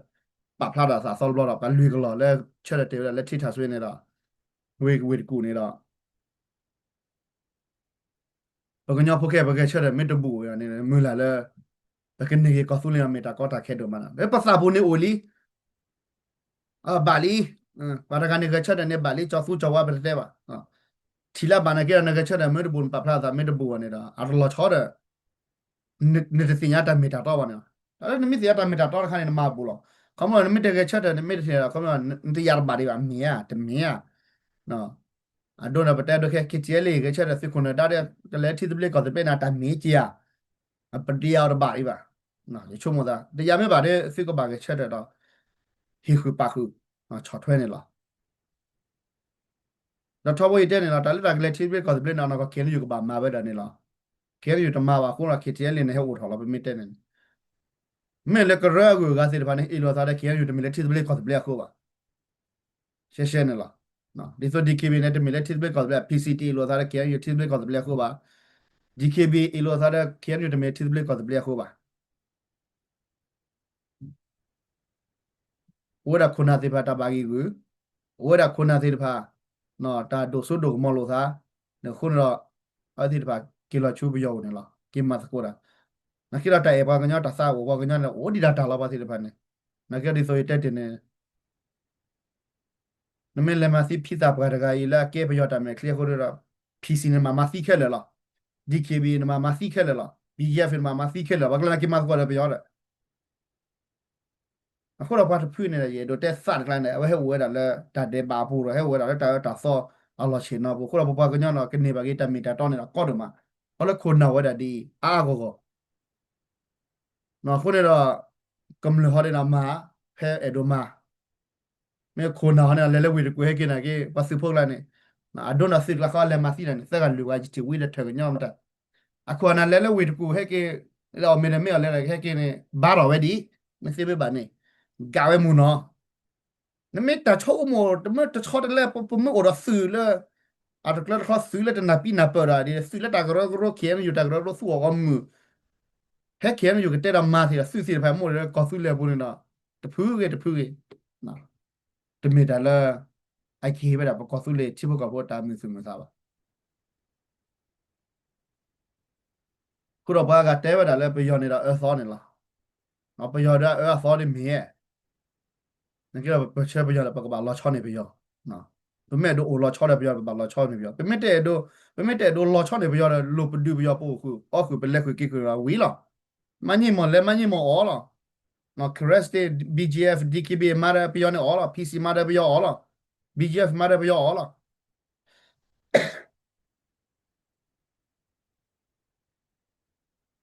ပာ်ဖျါတၢ်သးသီတဘျီဒီး ပှၤလွံၢ်ကလီၢ်လၢဆၢထၢၣ်တ့ၢ်ဝဲဒၣ်လၢထံထၣ်စွ့န့ၣ်ဒီး ဝ့ၢ်ဝ့ၢ်တကူၣ်န့ၣ်ဒီး ပကညီဖိခဲ ပဂဲၤဆၢထၢၣ်မ့ၢ်တဘူးဝဲန့ၣ် မုၢ်လၢ်လၢ ပကန့ၢ်က့ၤကီၢ်သူလ့ၤမ့ၢ်တၢ်ကီတၢ်ခဲဒိၣ်မးနီၤ လၢပသးပူၤန့ၣ်အိၣ်လံ ဘၣ်လံ ပှၤတဂၤန့ၣ်ဂဲၤဆၢထၢၣ်န့ၣ်ဘၣ်လံ ကၠီသူကၠီဝါပတတဲဘၣ် ထံၣ်လၢဘၣ်နာ်က့ဒီး နဂဲၤဆၢထၢၣ်မ့ၢ်တဘူး နပာ်ဖျါသးမ့ၢ်တဘူးဘၣ်န့ၣ်ဒီး အတလီၤဆီဒီး နတသ့ၣ်ညါတၢ်မ့ၢ်တၢ်တီဘၣ်န့ၣ်လီၤ. တၢ်လၢနမ့ၢ်သ့ၣ်ညါတၢ်မ့ၢ်တၢ်တီတခါန့ၣ် နမၤဘူးလီၤ. ခီမီ နမ့ၢ်တဂဲၤဆၢထၢၣ် နမ့ၢ်တထံၣ် ခီမီ နတယာ်တဘၣ်ဒံးဘၣ် မ့ၢ်ဧါ တမ့ၢ်ဧါ အဒိန့ၣ် ပတဲဒိခဲ KTLA ဂဲၤဆၢထၢၣ်သုးခိၣ်နၢၤဒါဒီး ကလဲၤထံသဘျ့ကီၢ်သဘျ့န့ၣ် တၢ်မ့ၢ်က့ဧါ ပတယာ်အီၤတဘၣ်ဒံးဘၣ်. ယဆိကမိၣ်သး တယာ်မ့ၢ်ဘၣ်ဒီး သုကဘၣ်ဂဲၤဆၢထၢၣ်ဒီး ဟ့ၣ်ဃုာ်ပာ်ဃုာ် ဆီၣ်ထွဲန့ၣ်လီၤ. ဒီးထီဘိယတဲန့ၣ်လီၤ တၢ်လၢတၢ်ကလဲၤထံသဘျ့ကီၢ်သဘျ့န့ၣ် အနီၢ်ကီၢ် KNU ကဘၣ်မၤဝဲဒၣ်န့ၣ်လီၤ. KNU တမၤဘၣ်အဃိလီၤ KTLA န့ၣ် ဟဲအိၣ်ထီၣ်လီၤ ပမ့ၢ်တဲန့ၣ်န့ၣ် မ့ၢ်လၢကရၢအဂုၤအဂၤသ့ၣ်တဖၣ်န့ၣ် အ့ၣ်လိာ်သးဒီး KNU တမ့ၢ်လၢထံသဘျ့ကီၢ်သဘျ့အဃိဘၣ်. ရှဲရှဲန့ၣ်လီၤ. ဒ်သိး DKB န့ၣ် တမ့ၢ်လၢထံသဘျ့ကီၢ်သဘျ့ PC တအ့ၣ်လိာ်သးဒီး KNU ထံသဘျ့ကီၢ်သဘျ့အဃိဘၣ်. DKB အ့ၣ်လိာ်သးဒီး KNU တမ့ၢ်ထံသဘျ့ကီၢ်သဘျ့အဃိဘၣ်. အိၣ်ဝဲဒၣ်ခိၣ်နၢ်သ့ၣ်တဖၣ်တၢ်ဘၣ်ဂံၢ်ဂုာ်, အိၣ်ဝဲဒၣ်ခိၣ်နၢ်သ့ၣ်တဖၣ် တၢ်ဒိၣ်စိဒိၣ်ကမီၤလိာ်သး, အဃိန့ၣ်ဒီး အဝဲသ့ၣ်တဖၣ် က့ၤလီၤဆူပယီၤအိၣ်န့ၣ်လီၤ. က့ၤမၤသကိးတၢ်. နာ်က့ဒီးတၢ်အဲၣ်ပှၤကညီ တၢ်သးအိၣ်ပှၤကညီန့ၣ် အိၣ်ဒံးဒၣ်တၢ်လီၤ ပှၤသ့ၣ်တဖၣ်န့ၣ်. နာ်က့ဒီးဒ်သိးယတဲတ့ၢ်န့ၣ် နမ့ၢ်လဲၤမၤသံဖံသးပှၢ်တဂၤအံၤလၢအကဲပယီၤတၢ်မဲာ်ချံအဃိဒီး PC န့ၣ်မၤမၤသံခဲလၢာ်လီၤ. DKB န့ၣ်မၤမၤသံခဲလၢာ်လီၤ. BGF န့ၣ်မၤမၤသံခဲလၢာ် ပှၤကျါန့ၣ်က့ၤမၤသကိးဒီးပယီၤဒီး အဃိဒီးပှၤတဖုန့ၣ်ဒီး ယအဲၣ်ဒိးတဲသးတကျါန့ၣ် အဝဲဟဲအိၣ်ဝဲဒၣ်လၢတၢ်ဒဲးဘးအပူၤဒီး ဟဲအိၣ်ဝဲဒၣ်လၢတၢ်အၢတၢ်သီအလီၢ်ဆ့ၣ်နီၤပူၤ အဃိဒီးပပှၤကညီန့ၣ် ကန့ၢ်ဘၣ်က့ၤတၢ်မ့ၢ်တၢ်တီန့ၣ်ဒီးကီဒိၣ်မး ပှၤလၢခိၣ်နၢ်ဝဲဒၣ်ဒ်အံၤ အါအါဂီၢ်ဂီၢ် အဃိန့ၣ်ဒီး ကမျၢၢ်ဟီဒ်န့ၣ်မၤ ဖဲအဲၣ်ဒိးမၤ မ့ၢ်ခိၣ်နၢ်ဟီန့ၣ် လဲၤလၢဝ့ၢ်တကူၣ်ဟဲက့ၤနာ်က့ ပှၤသုးဖိကျါန့ၣ် အဒိန့ၣ်သုးကျါဃီလဲၤမၤသံတၢ်န့ၣ် သၢဂၤလွံၢ်ဂၤယထံၣ်ဝံၤဒီးထၢၣ်ကညီမတၤ အခိၣ်အနၢ်လဲၤလၢဝ့ၢ်တကူၣ်ဟဲက့ၤ လၢအီၣ်မ့ၢ်ဒီးမ့ၢ်အီၤလဲၤဟဲက့ၤန့ၣ် ဘါထီၣ်ဝဲဒ်အံၤ မ့ၢ်သ့မ့ၢ်ဘၣ်န့ၣ် ကးဝဲမုၢ်နီၤ နမ့ၢ်တၢ်ဆီအိၣ်မ့ၢ် တမ့ၢ်တဆီတလဲ ပမ့ၢ်အိၣ်ဒီးသုးလၢ အတကျၢတခီသုးလၢတနၢ်ပံနၢ်ပၢၢ်ဒီး ဒ်သုးလၢတၢ်ကရၢကရိ KNU တၢ်ကရၢကရိသူအီၣ်ဂီၢ်မုၢ် ဟဲ KNU ကတဲဒီးမၤသ့ဒီးသုးသ့ၣ်တဖၣ်မိၢ်ဒီးကီၢ်သူလ့ၤအပူၤန့ၣ်ဒီး တဖုဂ့ၤတဖုဂ့ၤ တမ့ၢ်တၢ်လၢ အကဟ့ၣ်ဝဲဒၣ်ပကီၢ်သူလ့ၤထံဖိကီၢ်ဖိတၢ်မုာ်သူၣ်မုာ်သးဘၣ်. အဃိဒီးပှၤဂၤတဲဝဲဒၣ်လၢပယီၤန့ၣ်ဒီးအၢသီန့ၣ်လီၤ. ပယီၤဒီးအၢအသီန့ၣ်မ့ၢ် နကဲဒီးပဆၢပယီၤဒီး ပကဘၣ်လီၤဆီန့ၢ်ပယီၤ. ပမ့ၢ်အဲၣ်ဒိးအိၣ်လီၤဆီဒီးပယီၤ ပဘၣ်လီၤဆီန့ၢ်ပယီၤ. ပမ့ၢ်တအဲၣ်ဒိး ပမ့ၢ်တအဲၣ်ဒိးလီၤဆီန့ၢ်ပယီၤဒီး လိာ်ပဒုးပယီၤ ပအိၣ်ဃုာ်အီၣ်ဃုာ် ပလဲၤဃုာ်က့ၤဃုာ်ဒီးဝံၤလီၤ. မၤန့ၢ်မီၢ်လဲၤ မၤန့ၢ်မီၢ်အီၣ်လီၤ. Karen State BGF DKB မၤဒီးပယီၤန့ၣ်အီၣ်လီၤ. PC မၤဒီးပယီၤအီၣ်လီၤ. BGF မၤဒီးပယီၤအီၣ်လီၤ.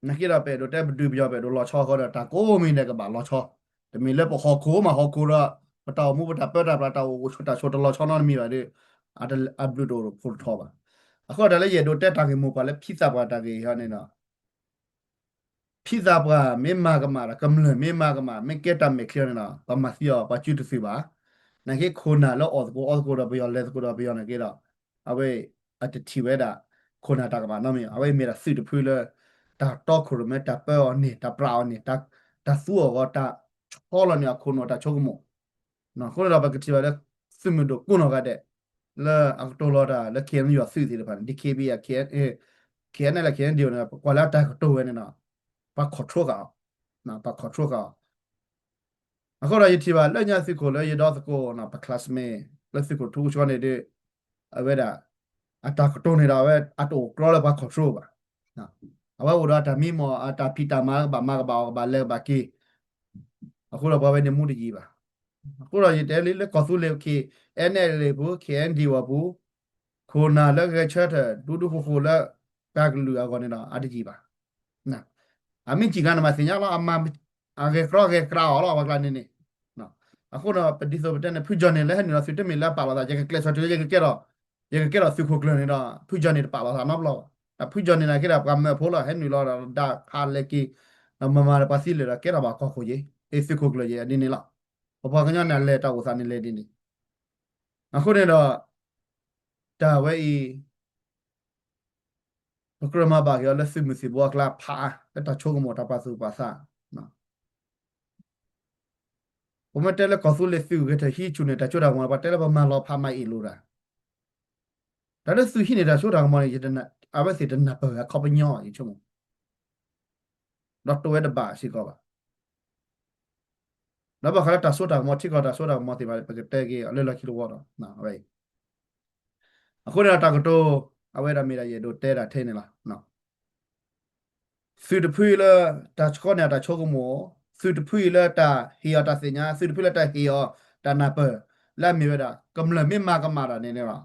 နာ်က့ဒီး ပအဲၣ်ဒိးတဲပဒုးပယီၤ ပအဲၣ်ဒိးလီၤဆီဃီဒီး တၢ်ကိးမံၤဒဲးကဘၣ်လီၤဆီ, တမ့ၢ်လၢပဟီၣ်ခိၣ်မး ဟီၣ်ခိၣ်ဒီး ပတၢ်အိၣ်မူ ပတၢ်ပၢတၢ်ပြး တၢ်အိၣ်တၢ်ဆိးတလီၤဆီနီတမံၤဘၣ်ဒီး အဘျုးတအိၣ်ဖှိၣ်တထီဘၣ်. အဃိတၢ်လၢယအဲၣ်ဒိးတဲတၢ်ဂ့ၢ်မိၢ်ပှၢ်လၢ ဖံသးပှၢ်တၢ်ဂ့ၢ်အံၤန့ၣ်ဒီး ဖံသးပှၢ်မ့ၢ်မၤကမၣ်ဒီး ကမျၢၢ်မ့ၢ်မၤကမၣ် မ့ၢ်ကဲတၢ်မဲာ်ချံအီၤန့ၣ်ဒီး ပှၤမၤသံအီၤ ပှၤစုတသုးဘၣ်. နာ်က့ခိၣ်နၢ်လၢအီၣ်သကိးအီသကိးဒီးပယီၤ လဲၤသကိးဒီးပယီၤနာ်က့ဒီး အဝဲအတထံၣ်ဝဲဒၣ် ခိၣ်နၢ်တၢ်ကမၣ်နီတမံၤ အဝဲမ့ၢ်ဒၣ်သုးတဖုလၢ တၢ်တီခိၣ်ရိၣ်မဲ တၢ်ပၢအီၤန့ၢ် တၢ်ပြးအီၤန့ၢ် တၢ်သူအီၤဂီၤ တၢ် ဆီလီၤန့ၢ်အခိၣ်နူာ်တၢ်ဆိကမိၣ်. အဃိန့ၣ်ဒီး ပကထံၣ်ဘၣ်လၢ သုးမုၢ်ဒိၣ်ကိးနီၢ်ဂၤဒဲး လၢအကတိၤလီၤတၢ်လၢ K N U အသုးသ့ၣ်တဖၣ်န့ၣ် D K B အ K N L န့ၣ် ပကွၢ်လၢအတၢ်ကတိၤဝဲန့ၣ်ဒီး ပှၤ control ဃာ်အီၤ, ပှၤ control ဃာ်အီၤ. အဃိဒီးယထံၣ်ဘၣ်လၢညါသုးခိၣ်လၢယဒီသကိး ပ classmate လၢသုးခိၣ်ထူကဆှီန့ၣ်ဒီး အဝဲဒၣ် အတၢ်ကတိၤန့ၣ်ဒီး အဝဲအတအိၣ်ကြီလၢပှၤ control ဘၣ်. အဝဲအိၣ်ဒီးအတၢ်မံမီၢ် အတၢ်ဖံးတၢ်မၤကဘၣ်မၤကဘၣ်အီၤကဘၣ်လဲၤကဘၣ်က့ၤ. အဃိဒီးပှၤဝဲန့ၣ်မူတယံၤဘၣ်. အဃိဒီးယတဲလံလၢကီၢ်သူလ့ၤ K N L ပူၤ K N D ဝဲပူၤ ခိၣ်နၢ်လၢဂဲၤဆၢထၢၣ် ဒူဒူဃိဃိလၢ တၢ်ကလုာ်အဂီၢ်န့ၣ်ဒီး အတယံၤဘၣ်. အမ့ၢ်စံးကါန့ၣ် မၤသ့ၣ်ညါလီၤ အမၤ အဂဲၤကြီဂဲၤကြီအီၤလီၤ ပှၤကျါန့ၣ်န့ၣ်. အဃိဒီး ပဒ်သိးပတဲန့ၣ် ဖုကၠီၣ်န့ၣ် လၢဟဲနုာ်လီၤသုးတမ့ၢ်လၢအပာ်လီၤသး ယကကျဲးစၢးတုၤလၢယကကဲထီၣ် ယကကဲထီၣ်သုးခိၣ်ကျၢၢ်န့ၣ်ဒီး ဖုကၠီၣ်န့ၣ်တပာ်လီၤသးနီတဘျီဘၣ်. ဒီးဖုကၠီၣ်န့ၣ်နာ်က့ဒီး ပှၤမၢဖိလီၤ ဟဲနုာ်လီၤဒီးဒၣ်ဖးလဲၤက့ၤ ဒီးမၤမၤဒီးပှၤသံလၢာ်ဒီးကဲထီၣ်ဘၣ်ကီၢ်ခိၣ်က့ၤ အ့ၣ်သုးခိၣ်ကျၢၢ်က့ၤ အဒ်န့ၣ်လီၤ. ပပှၤကညီန့ၣ် အလဲၤတၢ်အိၣ်သးန့ၣ်လဲၤဒ်န့ၣ်. အဃိန့ၣ်ဒီး တၢ်ဝဲအံၤ ပကြၢးမၤဘၣ်က့ၤအီၤလၢသုးမုၢ်သံၣ်ဘိအကျါဖး လၢတၢ်ဆိကမိၣ်တၢ်ပာ်သူၣ်ပာ်သး ပမ့ၢ်တဲလၢကီၢ်သူလ့ၤသုးဂဲၤထၢၣ်ဟံးဆူၣ်န့ၣ် တၢ်စိတၢ်ကမီၤ ပှၤတဲလၢပမၤလီၤဖးမၤအ့ၣ်လိာ်တၢ်, တၢ်လၢသုးဟံးန့ၣ်တၢ်စိတၢ်ကမီၤန့ၣ် အဝဲသ့ၣ်တနၢ်ပၢၢ်အခီပညီ ယဆိကမိၣ်, ဒီးတိၢ်ဝဲတဘၣ်စ့ၢ်ကီးဘၣ်. ဒီးဘၣ်ဃးလၢတၢ်စိတၢ်ကမီၤ ထံကီၢ်တၢ်စိတၢ်ကမီၤသ့ၣ်တဖၣ် ပကတဲက့ၤအီၤလၢလီၢ်ခံတဝီဒီး အဝဲအံၤ အဃိန့ၣ်ဒီးတၢ်ကတိၤ အဝဲဒၣ်မ့ၢ်ဒၣ်ယအဲၣ်ဒိးတဲဒၣ်ထဲန့ၣ်လီၤ. သုးတဖုအံၤလၢ တၢ်ဆှီန့ၢ်အတၢ်ဆိကမိၣ်, သုးတဖုအံၤလၢတၢ်ဟ့ၣ်အီၤတၢ်သ့ၣ်ညါ, သုးတဖုလၢတၢ်ဟ့ၣ်အီၤတၢ်နၢ်ပၢၢ်, လၢအမ့ၢ်ဝဲဒၣ် ကမျၢၢ်မ့ၢ်မၤကမၣ်တၢ်န့ၣ်န့ၣ်လီၤ.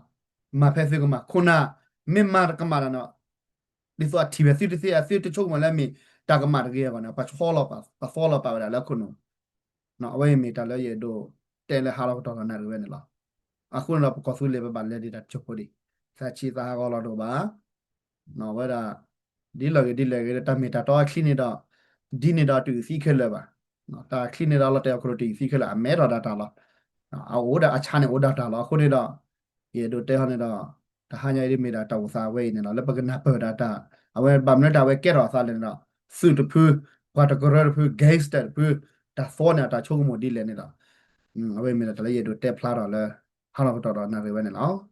မၤဖဲသုကမၣ်, ခိၣ်နၢ်မ့ၢ်မၤကမၣ်တၢ်န့ၣ် ဒ်သိးအထံၣ်ဝဲသုတသ့ အသုတဆိကမိၣ်လၢအမ့ၢ်တၢ်ကမၣ်တဂ့ၤအဂီၢ်န့ၣ် ပှၤဆီလီၤ ပှၤသီလီၤပာ်ဝဲဒၣ်လၢအခိၣ်နူာ်. အဝဲအံၤမ့ၢ်တၢ်လၢယအဲၣ်ဒိးတဲလၢဟါလီၤကတီၢ်ဒီးနၣ်ရံၣ်ဝဲန့ၣ်လီၤ. အဃိန့ၣ်ဒီးပကီၢ်သူလ့ၤပဘၣ်လဲၤဒံးတၢ်ကၠိဖိဒံး, သးဆံးသးဟးဂီၤလီၤဒိၣ်ဘၣ် အဝဲဒၣ် ဒ်လဲၣ်ဂ့ၤဒ်လဲၣ်ဂ့ၤ တၢ်မ့ၢ်တၢ်တီအချံန့ၣ်ဒီး ဒ်န့ၣ်ဒီးတအုၣ်သံခဲလၢာ်ဘၣ်. တၢ်ချံန့ၣ်ဒီးလီၤတဲာ်အီၤခိၣ်ဒီးတအုၣ်သံခဲလၢာ် အမဲထီၣ်ဒၣ်တၢ်လီၤ. အအိၣ်ဒၣ်အဆါန့ၣ်အိၣ်ဒၣ်တၢ်လီၤ. အဃိန့ၣ်ဒီး ယအဲၣ်ဒိးတဲဟီန့ၣ်ဒီး တဟါညါအံၤဒ်မ့ၢ်ဒၣ်တၢ်အိၣ်သးဝဲအံၤန့ၣ်လီၤ. လၢပကနၢ်ပၢၢ်ဒၣ်တၢ် အဝဲဘၣ်မနုၤတၢ်ဝဲကဲထီၣ်အသးလဲၣ်န့ၣ်ဒီး သုးတဖု ပှၤတကရၢတဖု gangster တဖု တၢ်သီန့ၢ်အတၢ်ဆိကမိၣ်ဒ်လဲၣ်န့ၣ်ဒီး အဝဲမ့ၢ်ဒၣ်တၢ်လၢယအဲၣ်ဒိးတဲဖျါထီၣ်လၢ ဟါလီၤကတီၢ်ဒီးနၣ်ရံၣ်ဝဲန့ၣ်လီၤ.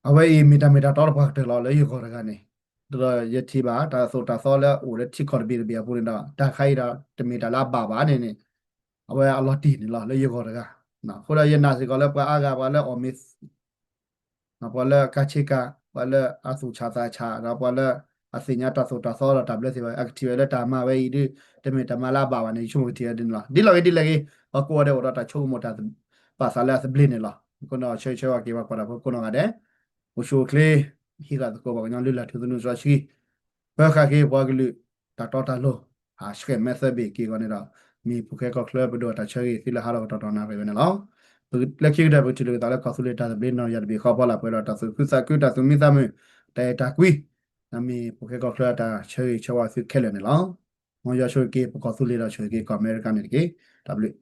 အဝဲအံၤမ့ၢ်တၢ်မ့ၢ်တၢ်တီလၢပှၤကတၢၢ်လီၤလၢယဂီၢ်တဂၤန့ၣ်, ဒီးယထံၣ်ဘၣ်တၢ်သိၣ်တၢ်သီလၢအအိၣ်လၢထံကီၢ်တဘ့ၣ်တဘ့ၣ်အပူၤန့ၣ်ဒီး တၢ်ခါအံၤဒီးတမ့ၢ်တၢ်လၢအဘၣ်ဘၣ်န့ၣ်န့ၣ် အဝဲအလီၤတံၢ်န့ၣ်လီၤလၢယဂီၢ်တဂၤ. အဃိဒီးယနာ်စ့ၢ်ကီးလၢပှၤအါဂၤ ပှၤလၢအီၣ်မ့ၤ ပှၤလၢအကါဆ့ကၤ, ပှၤလၢအသူၣ်ဆးသးဆး, ဒီးပှၤလၢအသ့ၣ်ညါတၢ်သိၣ်တၢ်သီဒီးတၢ်ဘျၢသ့ၣ်တဖၣ် အကထံၣ်ဝဲလၢတၢ်မၤဝဲအံၤဒ် တမ့ၢ်တၢ်မၤလၢအဘၣ်ဘၣ်န့ၣ် ယဆိကမိၣ်ကထံၣ်ဝဲဒ်န့ၣ်လီၤ. ဒ်လဲၣ်ဂ့ၤဒ်လဲၣ်ဂ့ၤ ပှၤကိးဂၤဒဲးအိၣ်ဒီးတၢ်ဆိကမိၣ်တၢ်ပာ်သးလၢအသဘျ့န့ၣ်လီၤ. အဃိဒီးဆၢဂ့ၤဆၢဝါက့ၤပှၤကွၢ်တၢ်ဖိကိးနီၢ်ဂၤဒဲး, အိၣ်ဆူၣ်အိၣ်ချ့, ဟံးဃာ်သကိးပှၤကညီလုၢ်လၢ်ထူသနူစီဆှံ ပၢၤဃာ်က့ၤပှၤကလုာ်တၢ်တီတၢ်လိၤ ဟးဆှဲးမဲာ်သၢဘ့ၣ်က့ၤအဂီၢ်န့ၣ်ဒီး မ့ၢ်ဖိၣ်ဃဲကီၢ်ချၢပဒိၣ်အတၢ်ဆၢဂ့ၤသုလၢဟါလီၤကတီၢ်ဒီးနၣ်ရံၣ်ဝဲန့ၣ်လီၤ. လၢခံကတၢၢ် ပကထံၣ်လိာ်ပသးလၢကီၢ်သူလ့ၤတၢ်သဘျ့နီၢ်ယၤတဘ့ၣ်ဃီဖီလာ် ပှဲၤဒီးတၢ်သူၣ်ခုသးခု တၢ်သူၣ်မံသးမုာ် တၢ်အဲၣ်တၢ်ကွံ မ့ၢ်ဖိၣ်ဃဲကီၢ်ချၢအတၢ်ဆၢဂ့ၤဆၢဝါသုခဲလၢာ်န့ၣ်လီၤ. မ်ယွၤဆိၣ်ဂ့ၤက့ၤပကီၢ်သူလ့ၤဒီးဆိၣ်ဂ့ၤက့ၤကီၢ်အမဲရကၤန့ၣ်တက့ၢ်. တၢ်ဘျုး